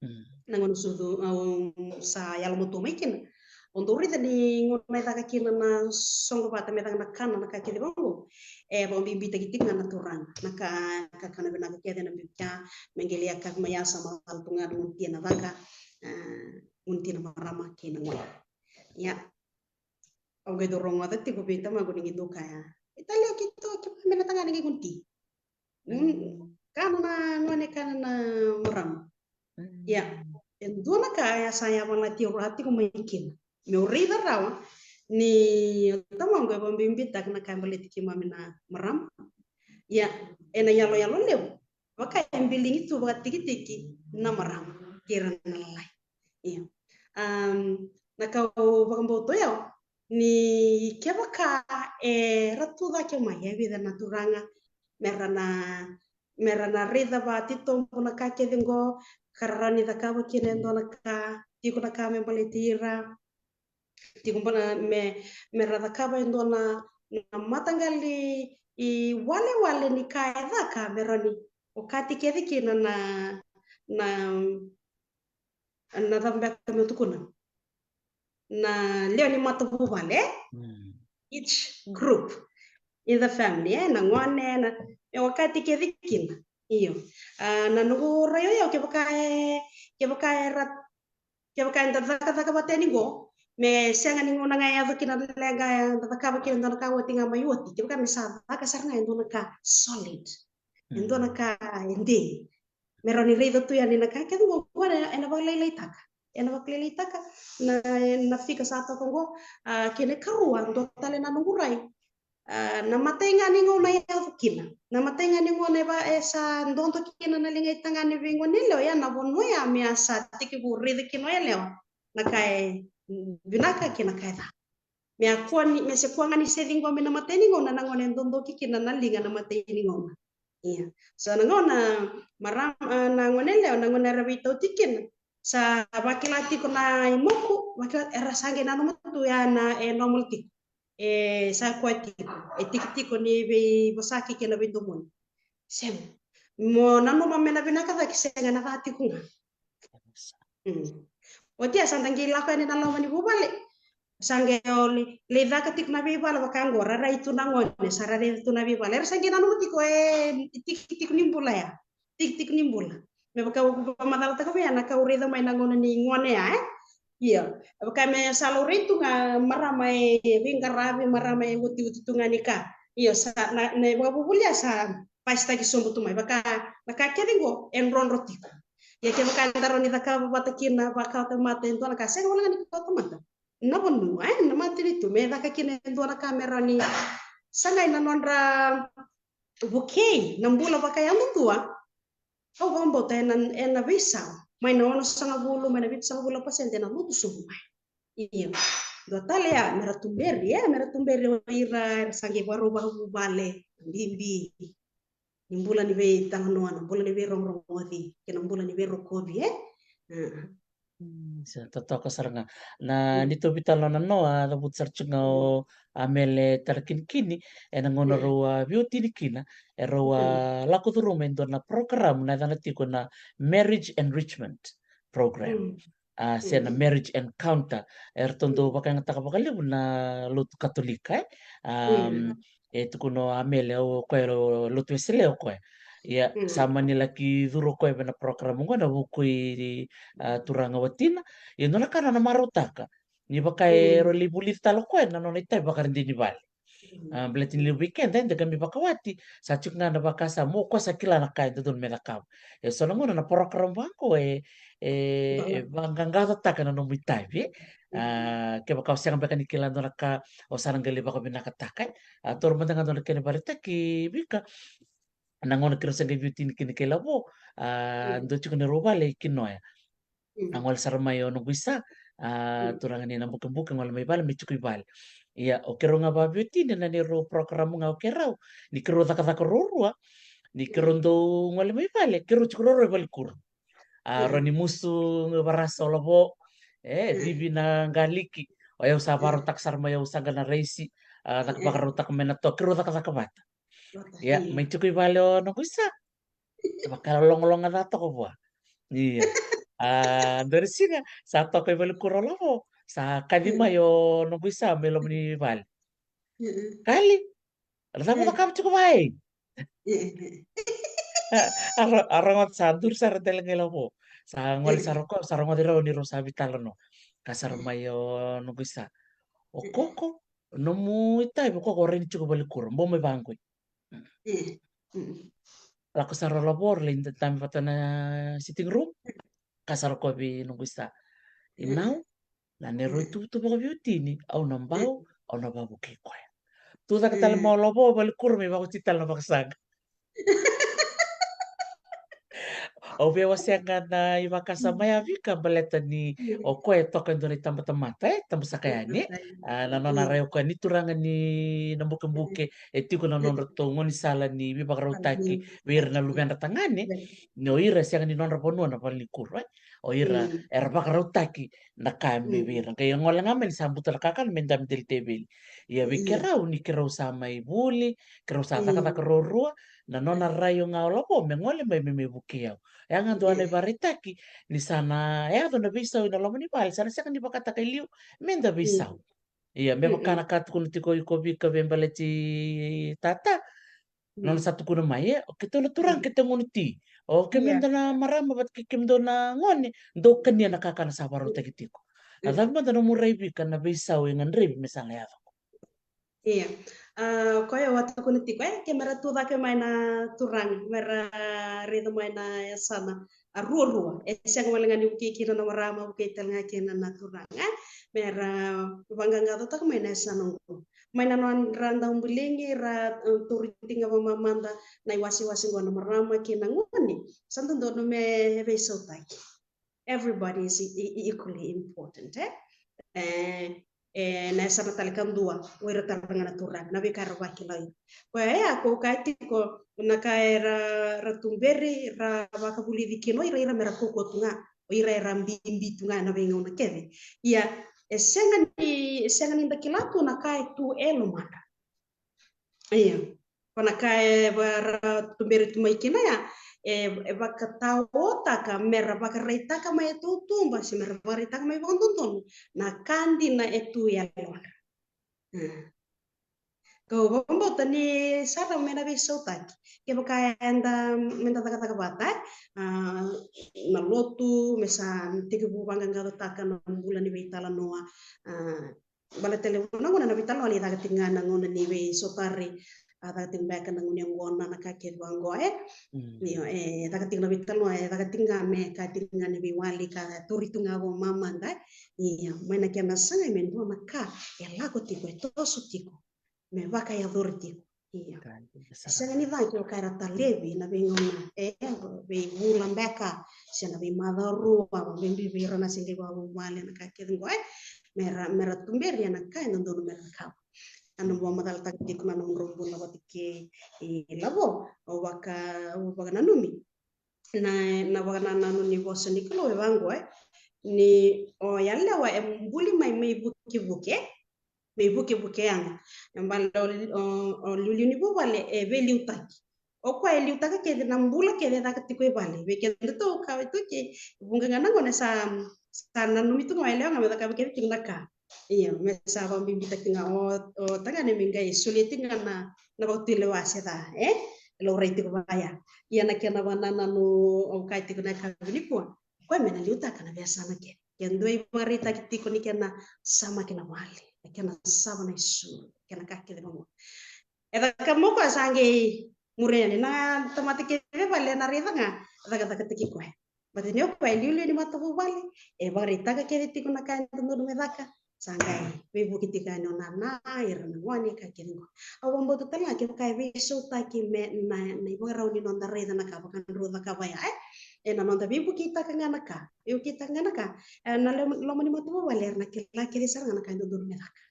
Mm. Na gauna sucu, au sa yalomatua mai kina. Au dau raica ni gauna e caka kina na soqo vata, me caka na kana, na ka kece vaqo. E vakabibitaki tiko ga na turaga. Na ka, kakana vinaka kece na biu kea, me qai lai yakavi mai ya sa macala tu ga na gauna tia na caka, e, gauna tia na marama kei na gone. Ia. Au qai dau rogoca tiko vei tamaqu ni qai dau kaya, e talia keitou, keimami na tagane qai kua ni ti. Mm, kana na gone, kana na marama. Mm. Ia, e dua na ka ya sa yavalati au ra tiko mai kina. Meu raica rawa ni o tamaqu e vakabibitaka na ka e baleti keimami na marama. Ia, ena yaloyalo levu, vaka e biligi tu vakatikitiki na marama kei ira na lalai. Ia. Am, na ka au vakabauta o yau, ni kevaka era tu cake mai e vica na turaga, me ra na, me ra na raica vakatitobu na ka kece qo, ka ra rawa ni cakava kina e dua na ka, tiko na ka me baleti ira, tiko bana me, me ra cakava e dua na, na mataqali iwalewale ni ka e caka me rawa ni okati kece kina na, na, na cava beka me tukuna, na lewe ni matavuvale, e? Mm. Each group in the family, e? Na gone, na, me okati kece kina. Io. A, na noqu rai o yau, kevaka e, kevaka e ra, kevaka eda cakacaka vata yani qo, me sega ni gauna ga e yaco kina na leqa eda cakava kina e dua na ka oti ga mai oti. Kevaka me sa caka sara ga e dua na ka solid. E dua na ka e dei. Me rawa ni raica tu yani na ka kece qo, qo ena, ena vakalailaitaka. Ena vakalailaitaka na, na fika sa toka qo, a, kena ikarua, dua tale na noqu rai. A, na matai ga ni gauna e yaco kina. Na matai ga ni gauna e va, e sa dodo kina na liga itagane vei gone yalewa, ya na vanua ya me a sa tekivu raica kina o yalewa na ka e vinaka kei na ka e ca. Me a kua ni, me se kua ga ni se ciqomi na matai ni gauna, na gone e dodoki kina na liga na matai ni gauna. Ia. So na gauna marama, a, na gone yalewa, na gone era veitauti kina. Sa vakila tiko na imoku, vakila era sa qai nanuma tu ya na e normal tiko. E sa koya tiko. E tikitiko ni veivosaki kei na veidomoni. Sega. Mo nanuma me na vinaka cake, sega, na ca tiko ga. Mm. Oti ya sa da qai lako yani na loma ni vuvale. Sa qai o lai, lai caka tiko na veivale vaka qo, ra rai tu na gone, sa ra raica tu na veivale. Era sa qai nanuma tiko e tikitiko ni bula ya. Tikitiko ni bula. Me vaka au vakamacalataka vei ya na ka au raica mai na gauna ni gone ya, e? Io. Vaka me sa laurai tu ga marama e veiqaravi, marama e otioti tu ga ni ka. Io, sa na, na vakavuvuli ya sa pasitaki sobu tu mai. Vaka na ka kece qo e drodro tiko. Ia kevaka eda rawa ni cakava vata kina, vakaotamata e dua na ka, sega wale ga ni kaotamata. Na vanua, e, na matanitu, me caka kina e dua na ka me rawa ni sagai na nodra vukei na bula vakayadudua. Au vakabauta ena, ena veisau mai na onosagavulu, mai na vitusagavulu na pasede ena lutu sobu mai. Io. Dua tale ya, me ra tuberi, e, me ra tuberi o ira era sa qai vakarau vakavuvale, bibi. Ni bula ni veitalanoa, na bula ni veirogorogoci, kei na bula ni veirokovi, e? Mm, sa totoka sara ga. Na, mm, ni tovi tale na noa, a cavuta sara tiko ga o Amele Tarakinikini, ena gauna, mm, rau a veiwatini kina, e rau a, mm, lako curuma e dua na program, na yacana tiko na Marriage Enrichment Program. Mm. A, se na, mm, marriage encounter. Eratou dau, mm, vakayagataka vakalevu na lotu Katolika, e? A, mm, e tukuna o Amele, o koya lo-, lotu Wesele o koya. Ia, mm, sa mani laki curu o koya vei na program oqo ena vuku i, a, turaga watina. Ia, dua na ka na marautaka. Ni vaka, mm, e rau lai vulici tale o koya na nona itavi vakaridei ni vale. Mm. A, baleta ni levu vei keda, eda qai mai vakawati, sa tiko ga na vakasama, o koya sa kila na ka e dodonu me cakava. E so na gauna na program vaqo, e, e, e vaqaqacotaka na nomu itavi, e. A, kevaka o sega beka ni kila dua na ka, o sa na qai lai vakavinakataka, e. A, taura mada ga dua na kena ivakaraitaki, Vika, na gauna keirau sa qai veiwatini kina kei Lavo, a, mm, dua tiko na neirau vale i Kinoya. Mm. A gole sara mai o noqu isa, a, mm, turaga ni Nabukebuke, gole mai vale, me tiko i vale. Ia, o keirau ga vaveiwatini na neirau program ga o keirau, ni keirau cakacaka ruarua, ni keirau, mm, dau gole mai vale, keirau tiko ruarua i valekuro. A, mm, rawa ni musu varasa o Lavo, e, mm, civi na galiki, o yau sa, mm, vakarautaka sara mai, au saqa na raisi, a, caka, mm, vakarautaka mai na toka, keirau cakacaka vata. Ia, mm, mai tiko i vale o noqu isa. Vakalogaloga ca toka vua. Ia. A, dua na siga, sa toka i valekuro o Lavo. Sa kaci, mm, mai o noqu isa mai loma ni vale. Mm. Kali, na cava, mm, cakava tiko vei? Mm. A, a ro-, a rogoca, sa duri sara tale ga i Lavo. Sa gole, mm, sara o koya, sa rogoci rau ni rau sa veitalanoa. Kaya sara, mm, mai o noqu isa. O, mm, Koko, nomu itavi o Koko, o rai ni tiko valekuro, bau mai vaqo. Mm. Mm. Lako sara o Lavo, lai da-, dabe vata na sitting room. Kaya sara o koya vei noqu isa. Mm. Inau, na neirau, mm, ituvatuva vakaveiwatini, au na bau, mm, au na vavukei koya. Tucake tale, mm, mai o Lavo, valekuro me vakoti tale na vakasaqa. Au via wasea ga na ivakasama ya, Vika, baleta ni o koya e toka e dua na itabatamata, e tabusaka yani. A, na nona rai o koya ni turaga ni na bukebuke e tiko na nodratou gaunisala ni veivakarautaki vei ira na luvedra tagane. Ni o ira e sega ni nodra vanua na valenikuro, e. O ira era vakarautaki na ka me vei ira. Qai gole ga mai ni sa buta na kakana me dabe deli teveli. Ia vei keirau ni keirau sa mai vuli, keirau sa cakacaka ruarua, na nona rai o ga o Lavo me gole mai me, me vukei au. E a ga dua na ivakaraitaki ni sa na yaco na veisau ena loma ni vale, sa na sega ni vakataka e liu me da veisau. Ia, me vaka na ka tukuna tiko o iko, Vika, vei baleti tata. Nona sa tukuna mai, e, o keitou na turaga keitou gunu ti. O kemudou na marama vata kei kemudou na gone, dou kania na kakana sa vakarautaki tiko. A cava mada nomu rai, Vika, na veisau e gadrevi me sa na yaco? Ia. A, koya au a tukuna tiko, e, ke mera tu cake mai na turaga, mera raica mai na yasana a ruarua. E sega wale ga ni vukei kina na marama, vukei tale ga kina na turaga, e. Mera vaqaqacotaka mai na yasana oqo. Mai na nodra dau buligi, ra, e, tauri tiko ga vakamamada na iwasewase oqo na marama kei na gone. Sa dodonu me veisautaki. Everybody is e-, e-, equally important, e? E, e, na yasana tale kadua, o ira tale ga na turaga, na veika era vakila o ira. Koya ya, ko kaya tiko, na ka era, ra tuberi, ra vakavulici kina o ira, ira mera kaukaua tu ga, o ira era bibi tu ga ena veigauna kece. Ia, e sega ni, e sega ni da kila tu na ka e tu e lomadra. Ia, ko na ka e va-, ra tuberi tu mai kina ya, e, e vakataotaka mera vakaraitaka mai e tautuba, se mera vakaraitaka mai vakadodonu na ka dina e tu e yalodra. E. Kau vakabauta ni sa rawa me na veisautaki. Kevaka eda, meda cakacaka vata, e? A, na lotu, me sa tekivu vaqaqacotaka na bula ni veitalanoa, a, baleta levu na gauna na veitalanoa lai caka tiko ga na gauna ni veisotari, a caka tiko beka na gauna ni yaqona, na ka kece vaqo, e? Mm. Io, e caka tiko na veitalanoa, e caka tiko ga me ka tiko ga ni veiwali ka tauri tu ga vakamamada, e? Io, mai na kena sagai me dua na ka e lako tiko, e toso tiko, me vakayacori tiko. Io. Ka dina sara. Sega ni cake o ka era talevi na veigauna, e, veivula beka, se na veimacawa rua, vakabibi vei ira na se qai vakavuvale na ka kece qo, e, mera, mera tuberi ena ka e dodonu mera cakava. A na vakamacalataka tiko na nomudrau bula vata kei Lavo, au vaka, au vakananumi na, na vakanananu ni vosa ni Kalou e vaqo, e, ni o yalewa e buli mai, mai vukevuke, veivukevuke yaga. E bale o, o, o liuliu ni vuvale e veiliutaki. O koya e liutaka kece na bula kece e caka tiko e vale. Vei kedatou ka vei toki, vuqa ga na gauna sa, sa nanumi tu ga o yalewa ga me cakava kece tiko na ka. Io, me sa vakabibitaki ga o, o tagane me qai solia tiko ga na, na vakatulewa se ca, e? E laurai tiko vaya. Ia na kena vakanananu au kaya tiko na yakavi nikua. Koya me na liutaka na veiyasana kece. Ke dua e vakaraitaki tiko ni kena samaki na vale, na kena sava na isulu, kena ka kece vaqo. E caka mo koya sa qai muria yani na tamata kece vale na raica ga, cakacakataki koya. Baleta ni o koya e liuliu ni matavuvale, e vakaraitaka kece tiko na ka e dodonu me caka, sa qai veivuke tiko yani o nana, ira na gone, ka kece qo. Au vakabauta tale ga kevaka e veisautaki me na, na ivakarau ni noda raica na ka vakadrau cakava ya, e? Ena noda veivukitaka ga na ka, veivukitaka ga na ka. E, na loma, loma ni matavuvale era na kila kece sara ga na ka e dodonu me caka.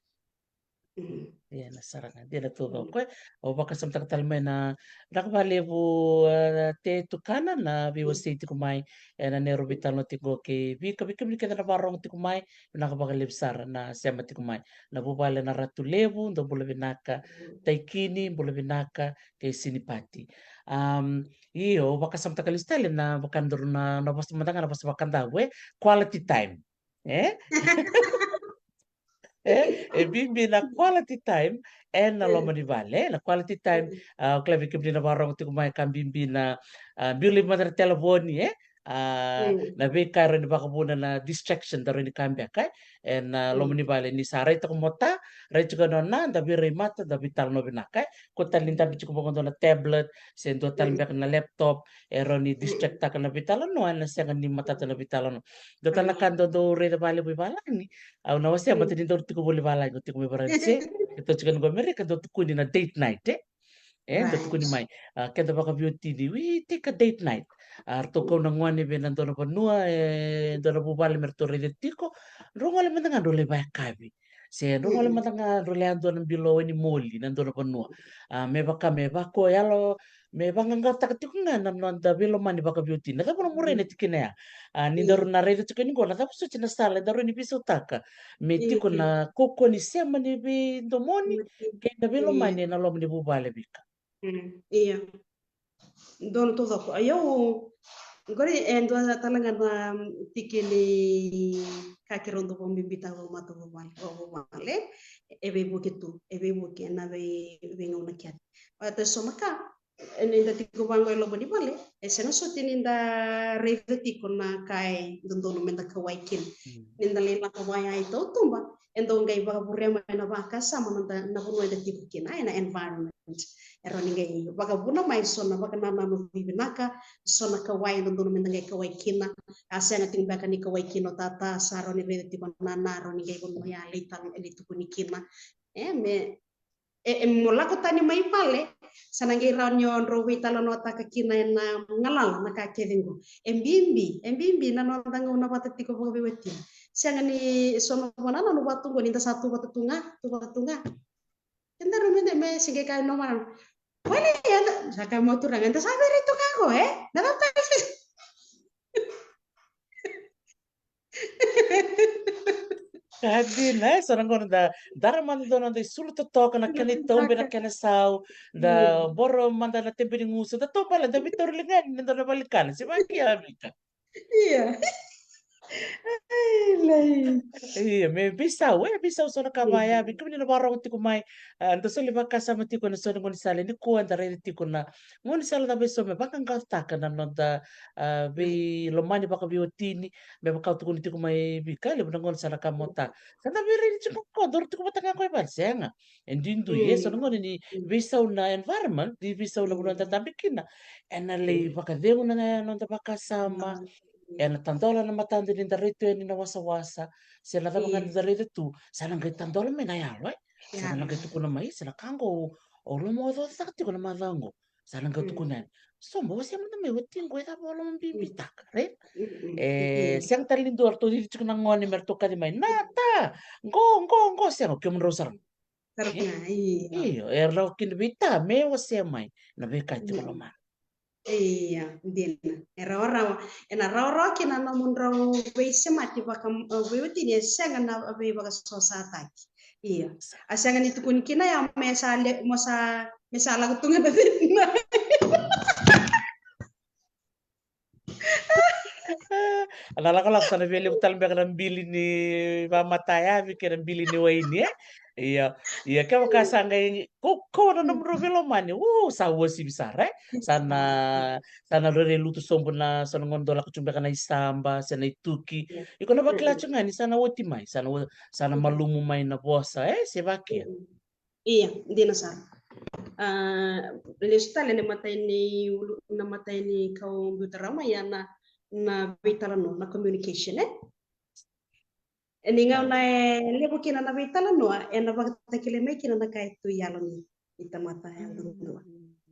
Mm. Ia, na sara ga, dina tu ga o koya. Au vakasamataka tale mai na, na ka vakalevu, e, Te Tukana na veiwasei tiko mai ena neirau veitalanoa tiko qo kei Vika, vei kemuni kece na vakarorogo tiko mai, vinaka vakalevu sara na sema tiko mai. Na vuvale na Ratu Levu, dou bula vinaka. Taikini, bula vinaka, kei Sinipati. Am, io, au vakasamataka lesu tale na vakadaru na, na vosa mada ga na vosa vakadavu, e? Quality time. E? E, e bibi na quality time ena loma ni vale, e? Na quality time, a, au kila vei kemuni na vakarorogo tiko mai ka bibi na, a, biu laivi mada na telefoni, e? A, na veika e rawa ni vakavuna na distraction da rawa ni ka beka, e? Ena loma ni vale ni sa rai toka mo ta, rai toka nona, da veirai mata, da veitalanoa vinaka, e? Ko tale ni dabe tiko vaka dua na tablet, se dua tale beka na laptop, e rawa ni distracttaka na veitalanoa, ena sega ni matata na veitalanoa. Dua tale na ka dau, dau raica vakalevu i valagi, au na wasea, baleta ni dau tiko voli valagi, au tiko mai Varanise, e tou tiko na qo Amerika, dau tukuni na date night, e? E, dau tukuni mai. A, keda vakaveiwatini, we take a date night. A ratou kau na gone vei na dua na vanua, e dua na vuvale me ratou raica tiko. Drau gole mada ga drau lai vakayakavi. Se drau gole mada ga drau lai yadua na bilo wai ni moli na dua na vanua. A me vaka me vako yalo, me vaqaqataka tiko ga na noda veilomani vakaveiwatini. Na cava na murai na tikina ya? A ni daru na raica tiko ni qo, na cava soti na sala e daru ni veisautaka me tiko na kaukauwa ni sema ni veidomoni kei na veilomani ena loma ni vuvale, Vika? Ia. Donu taucoko. Ia, qori e dua tale ga na tiki ni ka keirau dau vakabibitaka vakamatavuvale, vakavuvale. E veivuke tu, e veivuke ena vei, veigauna kece. Vata so na ka, e, ni da tiko vaqo e loma ni vale, e sega soti ni da raica tiko na ka e dodonu me da kauwai kina. Ni da lai lako vaya i tautuba, e dau qai vakavurea mai na vakasama na, na vanua eda tiko kina, ena environment. E rawa ni qai vakavuna mai so na vakanananu vivinaka, so na kauwai e dodonu me da qai kauwai kina. A sega tiko beka ni kauwai kina o tata, sa rawa ni raica tiko o nana, rawa ni qai vanua ya lai tala, lai tukuni kina. E me, e, e mo lako tani mai vale, sa na qai rawa ni o drau veitalanoataka kina ena galala na ka kece qo. E bibi, e bibi na noda gauna vata tiko vakaveiwatini. Sega ni so na vakanananu vata tu qo ni da sa tu vata tu ga, tu vata tu ga. Eda rau me da me se qai kaya na marama. Wale, eda sa kaya mo turaga, eda sa vere tu ga qo, e? Na cava tale? Ka dina, e, so na gauna da dara mada dua na noda isulu totoka, na kena itaube, na kena sau, da boro mada na tebe ni gusu, da taubale, da veitauri ligani, ni da na valikana, se vaki a Vika. Ia. Ai, lai. Ia, me veisau, e, veisau so na ka vaya, vei kemuni na vakarorogo tiko mai, a, da soli vakasama tiko ena so na gaunisala, nikua da raica tiko na gaunisala cava e so me vaqaqacotaka na noda, a, veilomani vakaveiwatini, me vaka au tukuna tiko mai Vika, e levu na gauna sa na ka mo ta. Sa da veiraici tiko qo, daru tiko vata ga qo e vale, sega. E duidui, e so na gauna ni veisau na environment, ni veisau na vanua da dabe kina. Ena lai vakacegu na noda vakasama, ena tadola na matada ni da rai tu yani na wasawasa, se na cava ga ni da raica tu, sa na qai tadola mai na yalo, e? Sa na qai tukuna mai, sa na ka qo, au lomaocaocataka tiko na macawa qo. Sa na qai tukuna yani. Sobo, wasea mada mai, wati qo e cava o lomabibitaka, right? E, sega tale ni dua ratou cici tiko na gone me ratou kaci mai, na ta, qo, qo, qo, sega, o kemudrau sara. Sara ga, io. Io, e rawa kina vei ta me wasea mai na veika e tiko lomana. Ia, dina. E rawarawa. Ena rawarawa kina na nomudrau veisemati vaka, e, veiwatini, e sega na veivakasosataki. Ia. A sega ni tukuni kina ya me sa le, mo sa, me sa lako tu ga na cina. Na lakolako sa na via levu tale beka na bili ni vakamatayavi kei na bili ni waini, e? Ia, ia, kevaka sa qai kaukauwa na nomudrau veilomani, u, sa uasivi sara, e? Sa na, sa na rairai lutu sobu na, sa na gauna dau lako tu beka na isaba se na ituki. Iko na vakila tu ga ni sa na oti mai, sa na, sa na malumu mai na vosa, e? Se vakia. Ia, dina sara. A, lesu tale na imatai ni ulu, na imatai ni ka au biuta rawa mai ya na, na veitalanoa, na communication, e? E ni gauna e levu kina na veitalanoa, ena vakatakilai mai kina na ka e tu i yalo ni, ni tamata yadudua.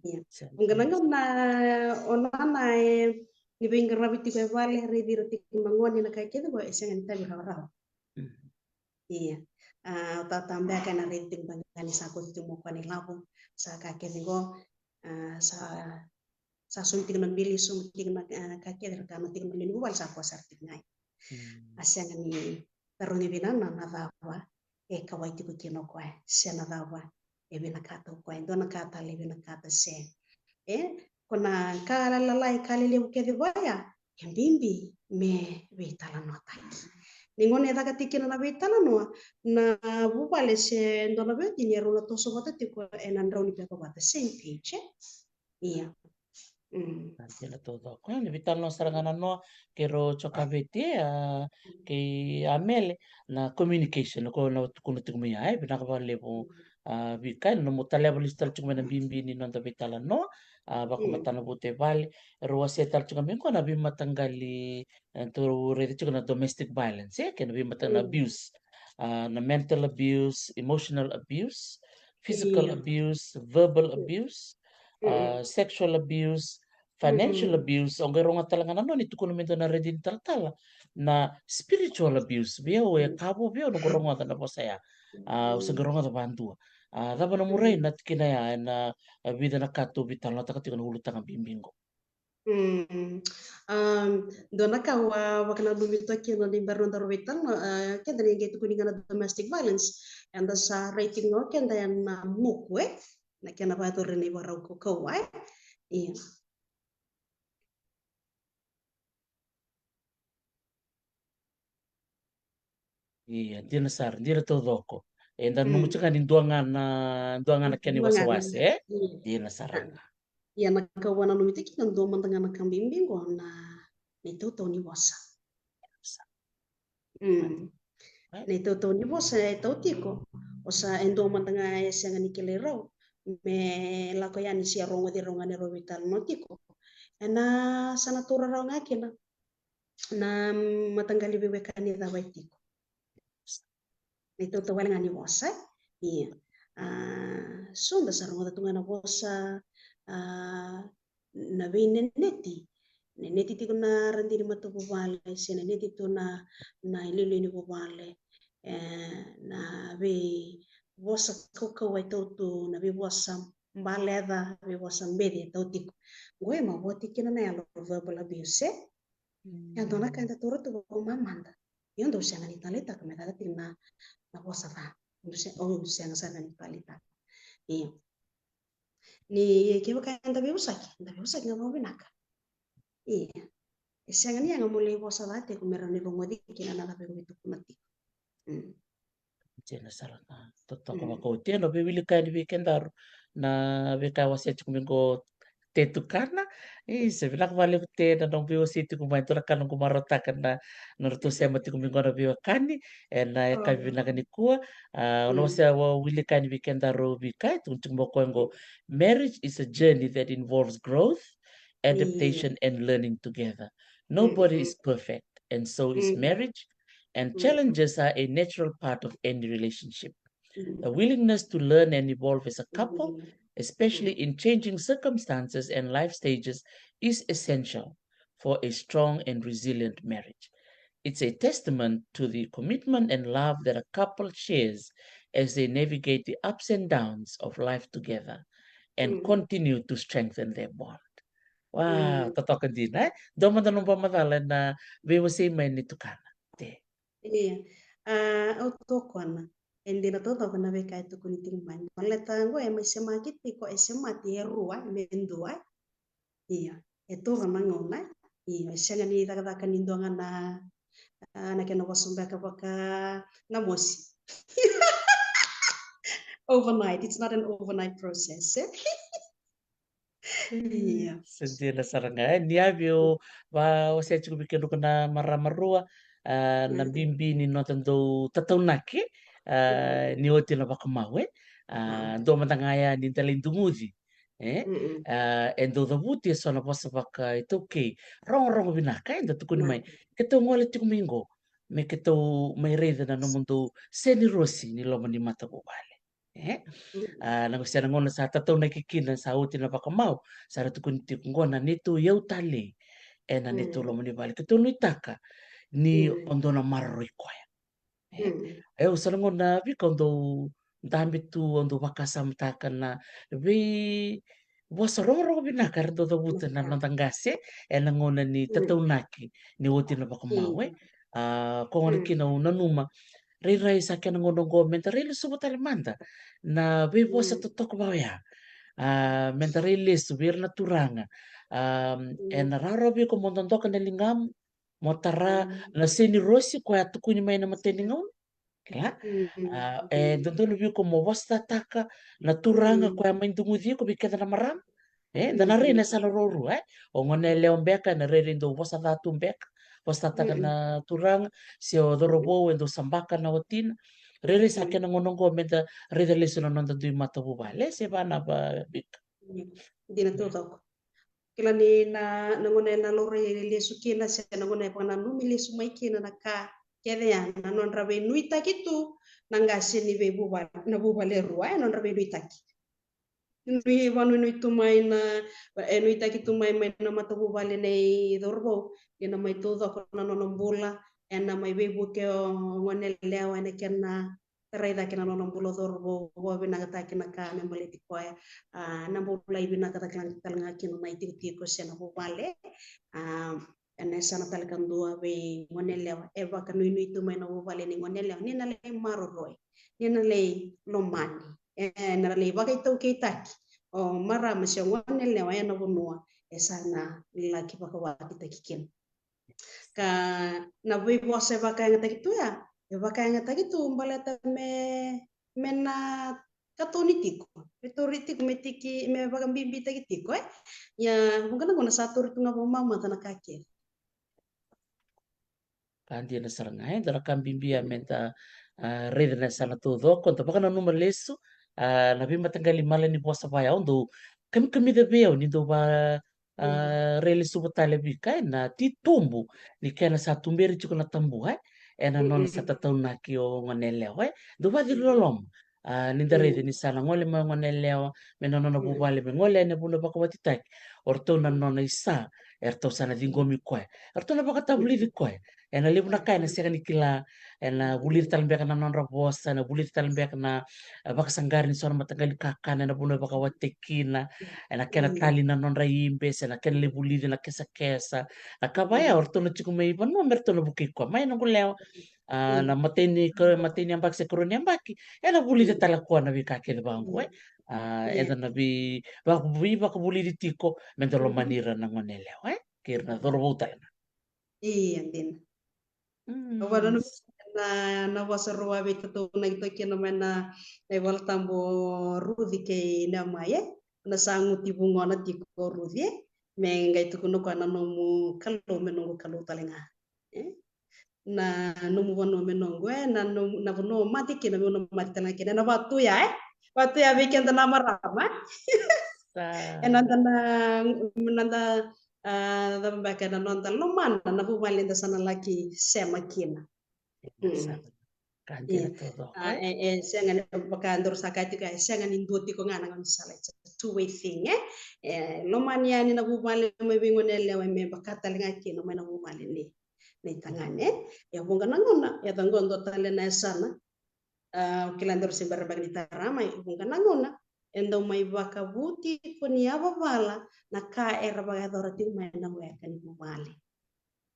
Ia. Oqo na gauna o nana e ni veiqaravi tiko e vale, raici ira tiko na gone, na ka kece qo e sega ni tavi rawarawa. Ia. A, o tata beka ena raici tiko beka ni sa kauti tiko mai o koya na ilavo, sa ka kece qo, a, sa, sa saumi tiko na bili, saumi tiko na, a, ka kece, ra kana tiko na lewe ni vuvale, sa koya sara tiko ga. A sega ni tarogi vei nana na cava e kauwai tiko kina o koya, se na cava e vinakata o koya, e dua na ka tale e vinakata se. E, ko na ka lalai, ka lelevu kece vaya, e bibi me veitalanoataki. Ni gauna e caka tiko kina na veitalanoa, na vuvale se dua na veiwatini erau na toso vata tiko ena drau ni pepa vata, same page, e? Ia. Mm. Sa dina taucoko. E, ni veitalanoa sara ga na noa, keirau jokaveti, a, kei Amele, na communication, ko na tukuna tiko mai ya, e, vinaka vakalevu, a, Vika, na nomu taleva lesu tale tiko mai na bibi ni noda veitalanoa, a, vakamatana vuta e vale, erau wasea tale tiko mai qo na veimataqali, e, tou raica tiko na domestic violence, e, kei na veimataqali abuse, a, na mental abuse, emotional abuse, physical abuse, verbal abuse, a, sexual abuse, financial abuse, o qai rogoca tale ga na nona, ni tukuna me dua na raici ni talatala, na spiritual abuse. Vei au e ka vou vei au noqu rogoca na vosa ya. A, au se qai rogoca vadua. A, cava na murai na tikina ya ena, a, vica na ka tou veitalanoataka tiko na ulutaga bibi qo. Mm. Um, dua na ka au a vakananumi toka kina ni bera nodaru veitalanoa, a, keda ni qai tukuni ga na domestic violence, eda sa rai tiko ga o keda ena muku, e? Na kena vakayacori na ivakarau kaukauwa, e? Ia. Ia, dina sara, dina taucoko. Eda nanuma tiko ga ni dua ga na, dua ga na kena iwasewase, e? Dina sara ga. Ia, na ka au a nanumi tiko kina, dua mada ga na ka bibi qo na, na itautau ni vosa. Mm. Na itautau ni vosa e tau tiko, o sa e dua mada ga e sega ni kilai rau me lako yani se rogoci rau ga ni rau veitalanoa tiko. Ena sa na taura rau ga kina na mataqali veiwekani cava e tiko. Na itautau wale ga ni vosa. Ia. A, so da sa rogoca tu ga na vosa, a, na veineneti. Neneti tiko na radini matavuvale, se neneti tu na, na iliuliu ni vuvale. E, na veivosa kaukauwa e tau tu, na veivosa baleca, veivosa beci e tau tiko. Qo e mavoa tiko kina na yalo verbal abuse, e? Mm. E dua na ka eda taura tu vakamamada. Ia, dou sega ni taleitaka me caka tiko na, na vosa ca. Dou se-, au sega sara ni taleitaka. Ia. Ni kevaka eda veivosaki, eda veivosaki ga vakavinaka. Ia. E sega ni yaga mo lai vosa ca tiko me rawa ni rogoci kina na cava e tukuna tiko. Mm. Dina sara ga. Totoka vakaoti. Ena veiwilika yani vei kedaru na veika e wasea tiko mai qo, Te Tukana. E, se vinaka vakalevu Te na nomu veiwasei tiko mai, dua na ka noqu marautaka na, na nodratou sema tiko mai qo na veiwekani ena yakavi vinaka nikua. A, au na wasea, au wilika yani vei kedaru veika e tukuni tiko mai o koya qo: Marriage is a journey that involves growth, adaptation, and learning together. Nobody is perfect, and so is marriage, and challenges are a natural part of any relationship. The willingness to learn and evolve as a couple, especially in changing circumstances and life stages, is essential for a strong and resilient marriage. It's a testament to the commitment and love that a couple shares as they navigate the ups and downs of life together and continue to strengthen their bond. Wow, totoka dina, e? Dua mada nomu vakamacala ena veiwasei mai nei Tukana, Te? Ia. A, au tokona e dina totoka na veika e tukuni tiko mai. Baleta qo e mai semaki tiko, e semati e rua, me dua. Ia. E taura na gauna. Ia, e sega ni cakacaka ni dua ga na, a, na kena vosa beka vaka na mosi. Overnight, it's not an overnight process, e? Ia. Sa dina sara ga, e, ni a via, au via wasea tiko vei kedaru na marama rua, a, na bibi ni noda dau tataunaki, a, ni oti na vakamau, e. A, dua mada ga ya ni da lai duguci, e. A, e dau cavuti eso na vosa vakaitaukei. Rogorogo vinaka, e, da tukuni mai. Keitou gole tiko mai qo me keitou mai raica na nomudou senirosi ni loma ni matavuvale. E? A, na, se na gauna sa tataunaki kina, sa oti na vakamau, sa ra tukuni tiko qo na neitou iyau talei ena neitou loma ni vale. Keitou nuitaka ni o dou na maroroi koya. E? E, au sa na gauna vei au dau dabe tu, au dau vakasamataka na veivosa rogorogo vinaka era dau cavuta na noda qase ena gauna ni tataunaki ni oti na vakamau, e? A, ko gona kina au nanuma, rairai sa kena gauna oqo meda rai lesuva tale mada na veivosa totoka vaka oya. A, meda rai lesu vei ira na turaga. A, ena rawarawa vei iko mo dodoka na ligamu, mo tara na senirosi koya a tukuni mai na imatai ni gauna. Kila? A, e dodonu vei iko mo vosataka na turaga koya mai duguci iko vei keda na marama. E, da na rai na yasana ruarua, e? O gone yalewa beka ena rairai dau vosa ca tu beka, vosataka na turaga, se o cauravou e dau sabaka na watina. Rairai sa kena gauna oqo meda raica lesu na noda dui matavuvale, se va na va, Vika. Dina taucoko. Kila ni na, na gauna ena laurai lesu kina, se na gauna e vakananumi lesu mai kina na ka kece ya, na nodra veinuitaki tu na qase ni veivuvale, na vuvale e rua, e nodra veinuitaki. nui vanuinui tu mai na, e nuitaki tu mai mai na matavuvale nei cauravou, ni na mai taucoko na nona bula, ena mai veivuke o gonelewa ena kena tarai cake na nona bula o cauravou, vakavinakataki na ka me baleti koya. A, na bula e vinaka cake tale ga kina na itikotiko se na vuvale. A, ena yasana tale kadua vei gonelewa, e vakanuinui tu mai na vuvale ni gonelewa ni na lai maroroi, ni na lai lomani, e na lai vakaitaukeitaki o marama se o gonelewa ena vanua e sa na laki vakawakitaki kina. Ka na veivosa e vakayagataki tu ya, e vakayagataki tu baleta me, me na katoni tiko, me tori tiko, me tiki, me vakabibitaki tiko, e. Ia vuqa na gauna sa tori tu ga vakamamada na ka kece. Ka dina sara ga, e, dua na ka bibi ya me da, a, raica na yasana taucoko, da vakananuma lesu, a, na veimataqali mala ni vosa vaya, au dau kamikamica vei au ni dau va, a, railesuva tale vei ka, e, na titobu ni kena sa tuberi tiko na tabua, e, ena nona sa tataunaki o gonelewa, e, dau vaciri loloma. A, ni da raica ni sa na gole mai o gonelewa mai na nona vuvale me gole ena vanua vakawatitaki, o ratou na nona isa, e ratou sa na ciqomi koya, e ratou na vakatavulici koya. Ena levu na ka ena sega ni kila, ena vulici tale beka na nodra vosa, ena vulici tale beka na, e, vakasaqari ni so na mataqali kakana ena vanua e vakawati kina, ena kena tali na nodra ibe se na kena lai vulici na kesakesa. Na ka vaya o ratou na tiko mai vanua me ratou na vukei koya, mai noqu lewa, a, na matai ni ka, matai ni yabaki se karua ni yabaki, ena vulica tale koya na veika kece vaqo, e. A, eda na vei, vaka, veivakavulici tiko me da lomani ira na gonelewa, e, kei ira na cauravou tale ga. Ia, dina. Au vana na, na vosa rau a veitataunaki toka kina mai na, na iVola Tabu o Ruci kei Neomai, e. Na sa guti vugona tiko o Ruci, e. Me qai tukuna koya na nomu Kalou me noqu Kalou tale ga, e. Na nomu vanua me noqu, e, na nomu, na vanua o mate kina, meu na mate tale ga kina. Ena vatu ya, e? Vatu ya vei keda na marama. Ena noda na, noda, a, cava beka, ena noda lomana na vuvale eda sa na laki sema kina. Ka dina taucoko, e, e sega ni, vaka daru sa kaya tiko, e sega ni dua tiko ga na gaunisala, it's a two-way thing, e. E lomani yani na vuvale mai vei gonelewa, e me vaka tale ga kina mai na vuvale ni, ni tagane, e. E vuqa na gauna e yaco qo dua tale na yasana, a, au kila daru se bera beka ni tara mai, e vuqa na gauna e dau mai vakavu tiko ni yavavala na ka era vakayacora tiko mai na weka ni vuvale.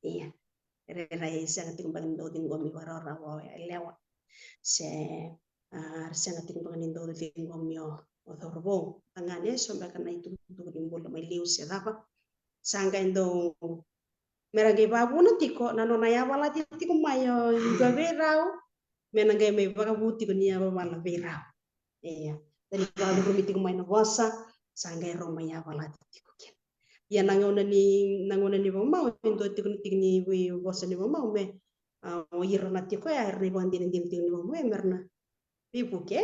Ia, rairai sega tiko beka ni dau ciqomi vakarawarawa o yalewa. Se, a, sega tiko beka ni dau ciqomi o, o cauravou. Tagane, so beka na itukutuku ni bula mai liu se cava. Sa qai dau, me ra qai vakavuna tiko na nona yavalati tiko mai o dua vei rau, me na qai mai vakavu tiko ni yavavala vei rau. Ia, da ni vakacurumi tiko mai na vosa, sa qai rau mai yavalati tiko kina. Ia na gauna ni, na gauna ni vakamau, e dua tiko na tiki ni veivosa ni vakamau me, a, o ira na tiko ya, era na ivakadinadina tiko ni vakamau, e, me ra na veivuke,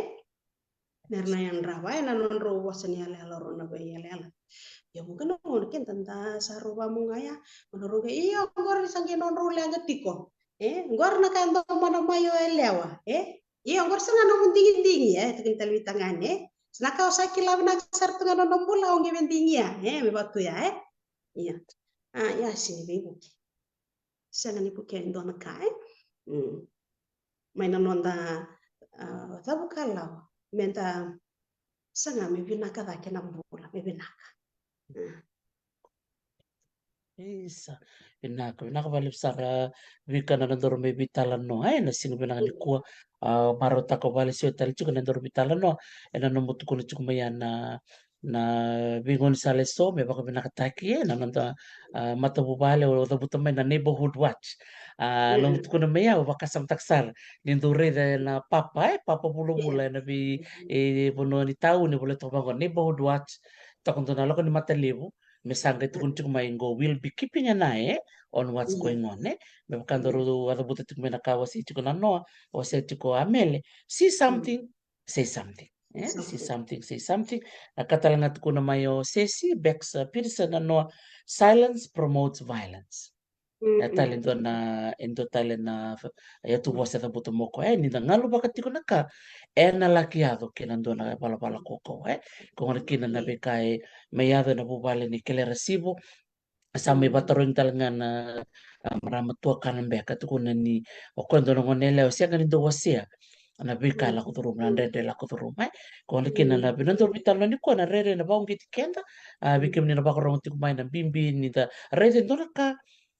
me ra na yadrava, e, na nodrau vosa ni yalayala, rau na veiyalayala. Ia vuqa na gauna keda da sa rau vakamau ga ya, o na rau qai, io, qori sa qai nodrau leqa tiko. E, qori na ka e dau mana mai o yalewa, e? Io, qori sa ga nomu digidigi, e? Tukuni tale vei tagane, e? Sa na ka o sa kila vinaka sara tu ga na nona bula, o qai via digia, e? Me vatu ya, e? Ia. A, ia, sega ni veivuke. Sega ni vuke e dua na ka, e? Mm. Mai na noda, a, cavuikalawa, me da saga me vinaka cake na bula, me vinaka. Mm. Isa, vinaka, vinaka vakalevu sara Vika na nodaru mai veitalanoa, e, na siga vinaka nikua. A, marautaka o vale sio tale tiko na nodaru veitalanoa, e, na nomu tukuna tiko mai ya na, na veigaunisala eso me vakavinakataki, e, na noda, a, matavuvale, o cavuta mai na neighborhood watch. A, nomu tukuna mai ya, au vakasamataka sara ni dau raica na papa, e, papa vulavula, e, na vei, e, vanua ni tauni, e volai toka vaqo, neighborhood watch, toka dua na lako ni matalevu, me sa qai tukuni tiko mai qo, we'll be keeping an eye, e, on what's going on, e. Me vaka daru a cavuta tiko mai na ka wasei tiko na noa, wasei tiko a Mele, see something, say something, e, see something, say something. Na ka tale ga tukuna mai o Sesi, Bex, a, Peterson na noa, silence promotes violence. E tale e dua na, e dua tale na, e tu vosa e cavuta mai o koya, e, ni da galu vaka tiko na ka, e na laki yaco kei na dua na valavala kaukauwa, e. Ko gona kina na veika e mai yaco e na vuvale ni Kelerasivo, sa mai vatarogi tale ga na, a, marama tuakana beka, tukuna ni o koya dua na gone yalewa, sega ni dau wasea na veika e lako curuma, na dredre e lako curuma, e. Ko gona kina na vei na dau veitalanoa ni koya na rairai na vakauqeti keda, a, vei kemuni na vakarorogo tiko mai na bibi ni da raica e dua na ka,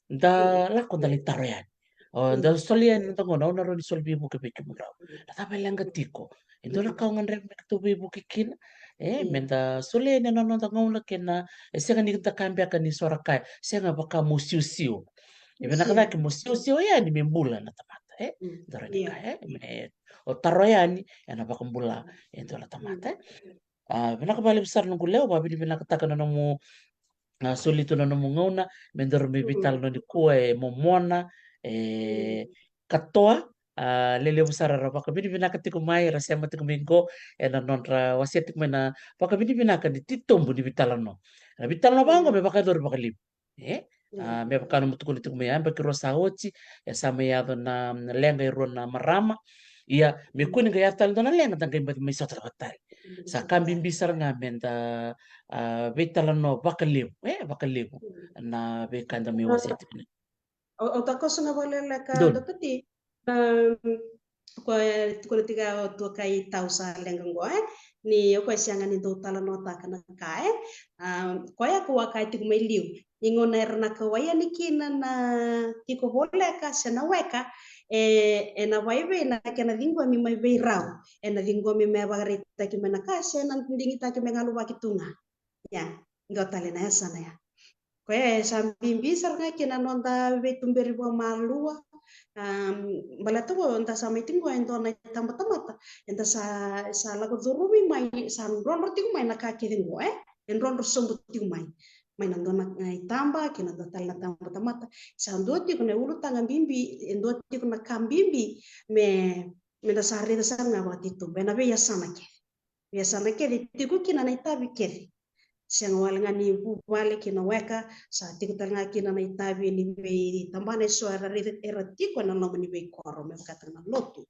da lako da lai taro yani. O, da soli yani na dagona, au na rawa ni soli veivuke vei kemudrau. Na cava e leqa tiko? E dua na ka au gadreva me keitou veivuke kina. E, me da soli yani na noda gauna kei na, e sega ni da kaya beka ni so ra kaya, sega, vaka mo siosio. E vinaka cake mo siosio yani me bula na tamata, e? Dua na ka, e? Me o taro yani, e na vakabula e dua na tamata, e? A, vinaka vakalevu sara noqu lewa, vakavinavinakataka na nomu, a, soli tu na nomu gauna me daru mai veitalanoa nikua, e Momona, e Katoa, a, lelevu sara era vakavinavinaka tiko mai, era sema tiko mai qo, e na nodra wasea tiko mai na vakavinavinaka ni titobu ni veitalanoa. Na veitalanoa vaqo me vakayacori vakalevu. E? A, me vaka nomu tukuna tiko mai, yabaki rua sa oti, e sa mai yaco na, na leqa e rua na marama. Ia, me kua ni qai yaco tale dua na leqa, da qai baci mai sota vata tale. Sa ka bibi sara ga me da, a, veitalanoa vakalevu, e, vakalevu na veika da mai wasea tiko ni. Au, au takoso ga vakalekaleka, Dr T. Um, o koya e tukuna tiko o tuakai tau sa leqa qo, e? Ni o koya e sega ni dau talanoataka na ka, e? Um, o koya ko a kaya tiko mai liu. Ni gauna era na kauwai yani kina na tiko voleka se na weka, e, e na vakaevei na kena ciqomi mai vei rau? E na ciqomi me vakaraitaki mai na ka se na digitaki me galuvaki tu ga? Ia, qo tale na yasana ya. Koya e sa bibi sara ga kina noda veituberi vakamalua. Um, baleta qo da sa mai tiko e dua na itabatamata, eda sa, sa lako curumi mai, sa drodro tiko mai na ka kece qo, e? E drodro sobu tiko mai. Mai na dua na, e, itaba kei na dua tale na tabatamata. Sa dua tiko na ulutaga bibi, e dua tiko na ka bibi me, me da sa raica sara ga vakatitobu e na veiyasana kece. Veiyasana kece tiko kina na itavi kece. Sega wale ga ni vuvale kei na weka, sa tiko tale ga kina na itavi ni veitabana eso era raica, era tiko e na loma ni veikoro, me vakataka na lotu,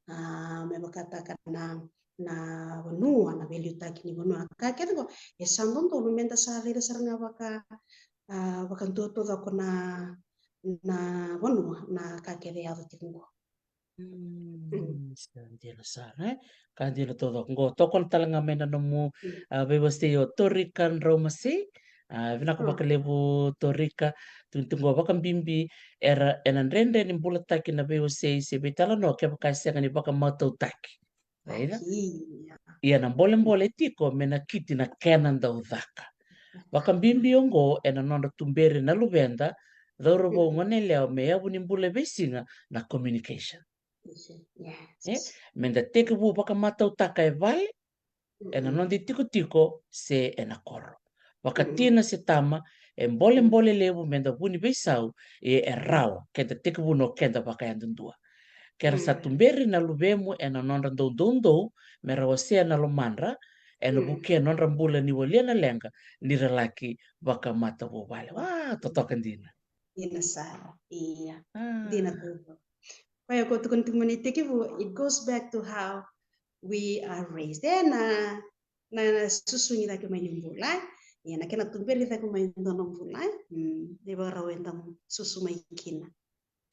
a, me vakataka na, na vanua, na veiliutaki ni vanua, na ka kece qo. E sa dodonu me da sa raica sara ga vaka, a, vakadua taucoko na, na vanua, na ka kece e yaco tiko qo. Mm, sa dina sara, e? Ka dina taucoko. Qo, tokona tale ga mai na nomu, a, veiwasei o Torika Draumasei. A, vinaka vakalevu Torika. Tukuna tiko qo vakabibi era, e na dredre ni bulataki na veiwasei se veitalanoa kevaka e sega ni vakamatautaki. Raica? Ia na bolebole tiko me nakiti na kena dau caka. Vakabibi oqo e na nodra tuberi na luveda, cauravou, gone yalewa, me yavu ni bula e veisiga na communication. E? Me da tekivu vakamatautaka e vale, e na noda itikotiko se e na koro. Vakatina se tama, e bolebole levu me da vu ni veisau, e, e rawa ke da tekivu o keda vakayadudua. Ke ra sa tuberi na luvemu e na nodra dau doudou me ra wasea na lomadra, e na vukea nodra bula ni walia na leqa ni ra laki vakamatavuvale. Wa, totoka dina. Dina sara. Ia. Dina taucoko. Koya ko tukuna tiko mai na itekivu, it goes back to how we are raised. E na, na, na susugi cake mai ni bula. Ia na kena tuberi cake mai dua na bula. Mm, ni vakarau eda susu mai kina.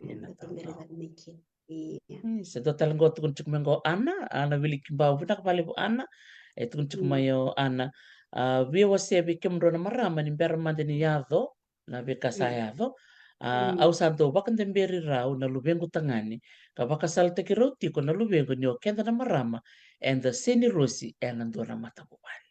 Eda tuberi cake mai kina. Ia. Mm, se dua tale qo tukuna tiko mai qo Ana, Ana Vilikibau, vinaka vakalevu Ana. E tukuna tiko mai o Ana. A, via wasea vei kemudrau na marama ni bera mada ni yaco na veika sa yaco. A, au sa dau vakadaberi rau na luvequ tagane, ka vakasalataki rau tiko na luvequ ni o keda na marama eda senirosi e na dua na matavuvale.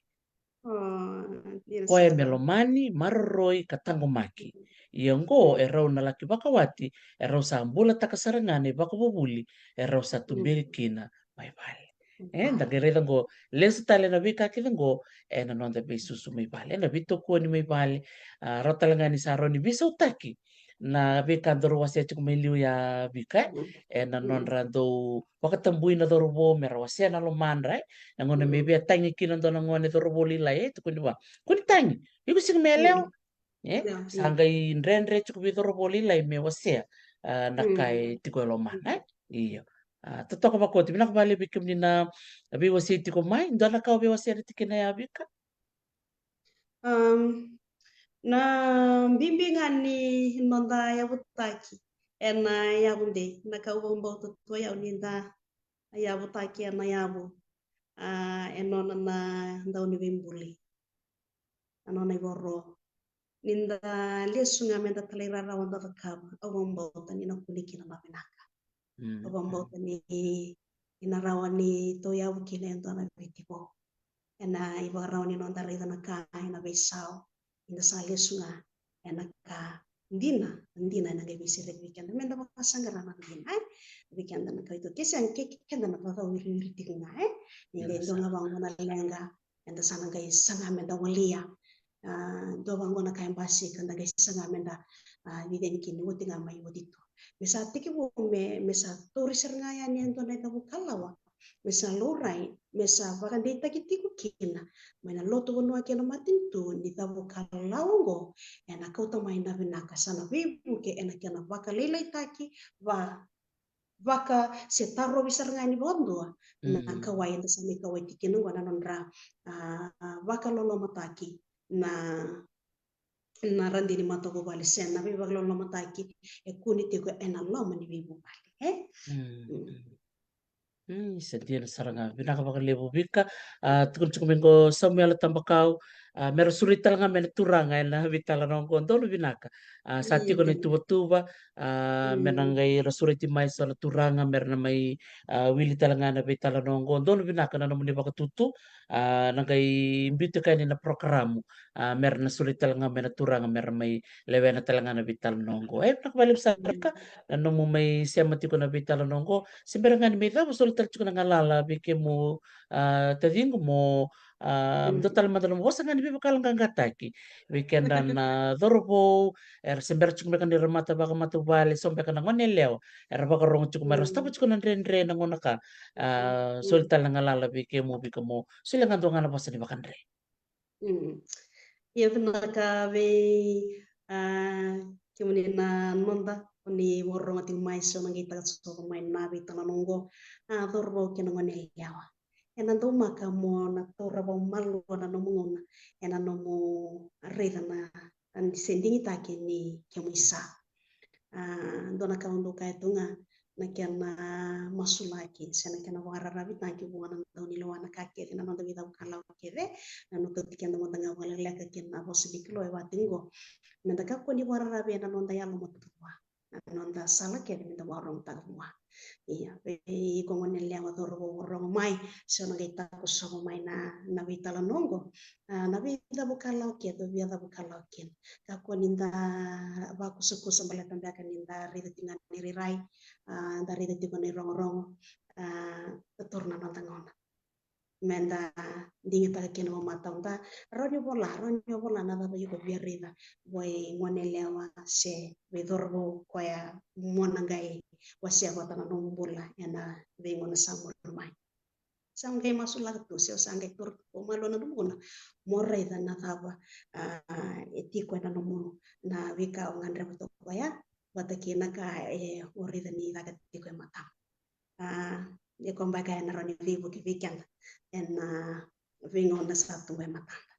Koya me lomani, maroroi ka taqomaki. Ia oqo e rau na laki vakawati, e rau sa bulataka sara ga na ivakavuvuli e rau sa tuberi kina mai vale. E, da qai raica qo, lesu tale na veika kece qo e na noda veisusu mai vale, e na veitokoni mai vale. A, rau tale ga ni sa rau ni veisautaki na veika daru wasea tiko mai liu ya Vika, e na nodra dau vakatabui na cauravou me ra wasea na lomadra, e na gauna me via tagi kina dua na gone cauravou lailai, e tukuni vua, kua ni tagi, iko sega me yalewa. E sa qai dredre tiko vei cauravou lailai me wasea, a, na ka e tiko e lomana, e? Io. A, totoka vakaoti, vinaka vakalevu vei kemuni na veiwasei tiko mai. Dua na ka o veiwasea na tikina ya, Vika? Am, na bibi ga ni noda yavutaki ena yavu dei, na ka au vakabauta tu o yau ni da yavutaki ena yavu, a, e nona na Dauniveibuli. Na nona ivoro. Ni da lesu ga me da talairawarawa da cakava, au vakabauta ni na kune kina na vinaka. Au vakabauta ni, ni na rawa ni tou yavu kina e dua na Viti vou. Ena ivakarau ni noda raica na ka ena veisau, ni da sa lesu ga ena ka dina, na dina ena qai veisereki vei keda. Me da vakasaqara na dina, e? Vei keda na ka ito. Ke sega, ke, ke keda na vakawiriwiri tiko ga, e? Ni qai dua ga vaqo na leqa, eda sa na qai saga me da walia. A, dua vaqo na ka e basika, da qai saga me da, a, vica ni kini oti ga mai oti tu. Me sa tekivu me, me sa tauri sara ga yani e dua na icavu kalawa. Me sa laurai, me sa vakadeitaki tiko kina mai na lotu vanua kei na matanitu ni cavu kalawa oqo, ena kauta mai na vinaka, sa na veivuke ena kena vakalailaitaki, va, vaka se tarovi sara ga yani vakadua na kawai eda sa mai kawai tiko kina oqo, na nodra, a, a, vakalolomataki na, na radini matavuvale se na veivakalolomataki e kune tiko ena loma ni veivuvale, e? Mm. Mm, sa dina sara ga. Vinaka vakalevu, Vika. A, tukuna tiko mai qo Samuela Tabakau, a, me ra sureti tale ga mai na turaga ena veitalanoa qo. Donu vinaka. A, sa tiko na ituvatuva, a, me na qai ra sureti mai so na turaga me ra na mai, a, wili tale ga ena veitalanoa qo. Donu vinaka na nomuni vakatutu. A, na qai biuta yani na porokaramu, a, me ra na sureti tale ga mai na turaga me ra mai lewena tale ga na veitalanoa oqo. E, vinaka vakalevu sara, Vika, na nomu mai sema tiko na veitalanoa oqo. Se bera ga ni mai cava, soli tale tiko na galala vei kemu, a, taciqu mo, a, dua tale mada na nomu vosa ga ni veivakayaloqaqataki vei keda na cauravou, era se bera tiko beka ni ra mata vakamatavuvale, so beka na gone yalewa era vakarogo tiko mai, ra sotava tiko na dredre ena gauna ka. A, soli tale na galala vei kemu, Vika, mo solia ga dua ga na vosa ni vakadre. Mm. Ia, vinaka vei, a, kemuni na noda, o ni vakarorogo tiko mai, so na qai taka soko mai na veitalanoa oqo, a, cauravou kei na gone yalewa. Ena daumaka mo na taura vakamalua na nomu gauna ena nomu raica na, a, se digitaki ni kemu isa. A, dua na ka au dau kaya tu ga, na kena masulaki se na kena vakararavitaki vua na daunilewa na ka kece, na noda veicavu kalawa kece. Na noda tiko keda mada ga vakalekaleka kina na vosa ni Kalou e vaka tiko qo. Me da kakua ni vakararavi ena noda yalo matua, na noda sala kece me da vakarogotaka vua. Ia, vei iko gone yalewa, cauravou, vakarorogo mai, se o na qai takoso mai na, na veitalanoa oqo. A, na veicavu kalawa kece, veicavu kalawa kece. Kakua ni da vakusakusa baleta beka ni da raica tiko ga na irairai, a, da raica tiko na irogorogo, a, da taura na noda gauna me da digitaka kina vakamatau. Da rawa ni vola, rawa ni vola na cava iko via raica vei gone yalewa se vei cauravou koya mo na qai wasea vata na nomu bula ena veigauna sa muri mai. Sa qai masulaka tu, se o sa qai taura tu vakamalua na nomu gauna mo raica na cava, a, e tiko ena nomu, na veika o gadreva toka ya, vata kei na ka e o raica ni caka tiko e matamu. A, e koya beka ena rawa ni veivuke vei keda ena veigauna sa tu e matada.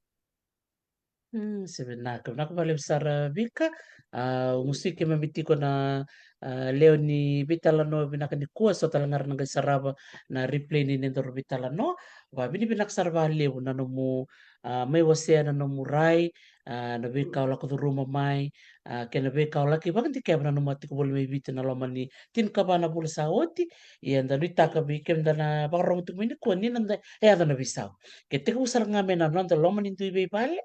Mm, se vinaka, vinaka vakalevu sara, Vika. A, au gusu keimami tiko na, a, lewe ni veitalanoa vinaka nikua, so tale ga ra na qai sarava na replay ni nodaru veitalanoa. Vakavinavinaka sara vakalevu na nomu, a, mai wasea na nomu rai, a, na veika o lako curuma mai, a, kei na veika o laki vakadikeva na nomu a tiko voli mai Viti na loma ni tinikava na vula sa oti. Ia, da nuitaka vei keda na vakarorogo tiko mai nikua ni na da yaco na veisau. Ke tekivu sara ga mai na noda loma ni dui veivale,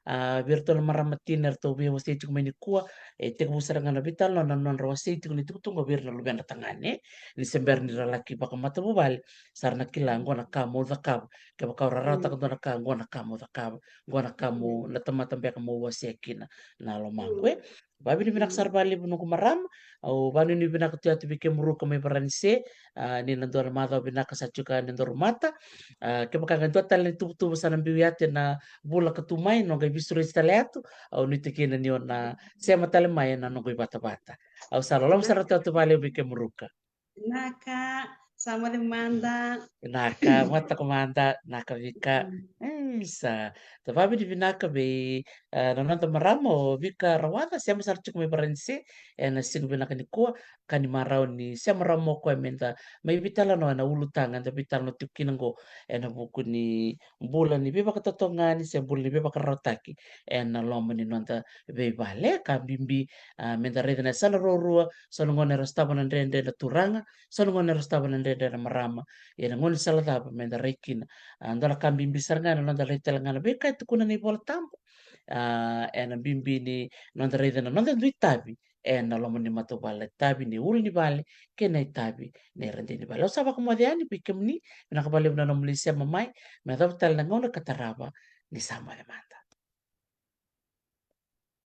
a, vei iratou na marama tina eratou veiwasei tiko mai nikua, e tekivu sara ga na veitalanoa na nodra wasei tiko ni tukutuku vei ira na luvedra tagane. Ni se bera ni ra laki vakamatavuvale, sa ra na kila qo na ka mo cakava. Kevaka o rarawataka dua na ka, qo na ka mo cakava. Qo na ka mo, na tamata beka mo wasea kina na lomaqu, e. Vavinavinaka sara valevu noqu marama. Au vanuinui vinaka tu yatu vei kemu ruka mai Varanise. A, ni na dua na macawa vinaka sa tiko ni dua rumata. A, kevaka ga dua tale ni tuvatuva sa na biu yatu ena vula ka tu mai, noqu ivisureti tale yatu. Au nuitaki na ni o na sema tale mai ena noqu ivatavata. Au sa loloma sara tu yatu valevu vei kemu ruka. Vinaka, sa moce mada. Vinaka, mataka mada, naka Vika. Isa, da vavinavinaka vei, e, na noda marama o Vika Rawaca, sema sara tiko mai Varanise, ena siga vinaka nikua, ka ni marau ni sema rawa mo koya me da mai veitalanoa ena ulutaga eda veitalanoa tiko kina oqo, ena vuku ni bula ni veivakatotogani se bula ni veivakararawataki ena loma ni noda veivale, ka bibi, a, me da raica na yasana ruarua, so na gauna era sotava na dredre na turaga, so na gauna era sotava na dredre na marama. Ia na gauna sala cava me da rai kina? A, dua na ka bibi sara ga na noda rai tale ga na veika e tukuna na iVola Tabu. A, ena bibi ni noda raica na noda dui tavi ena loma ni matavuvale, na itavi ni ulunivale kei na itavi ni radini vale. Au sa vakamoce yani vei kemuni, vinaka valevu na nomuni sema mai, me yacova tale na gauna ka tarava, ni sa moce mada.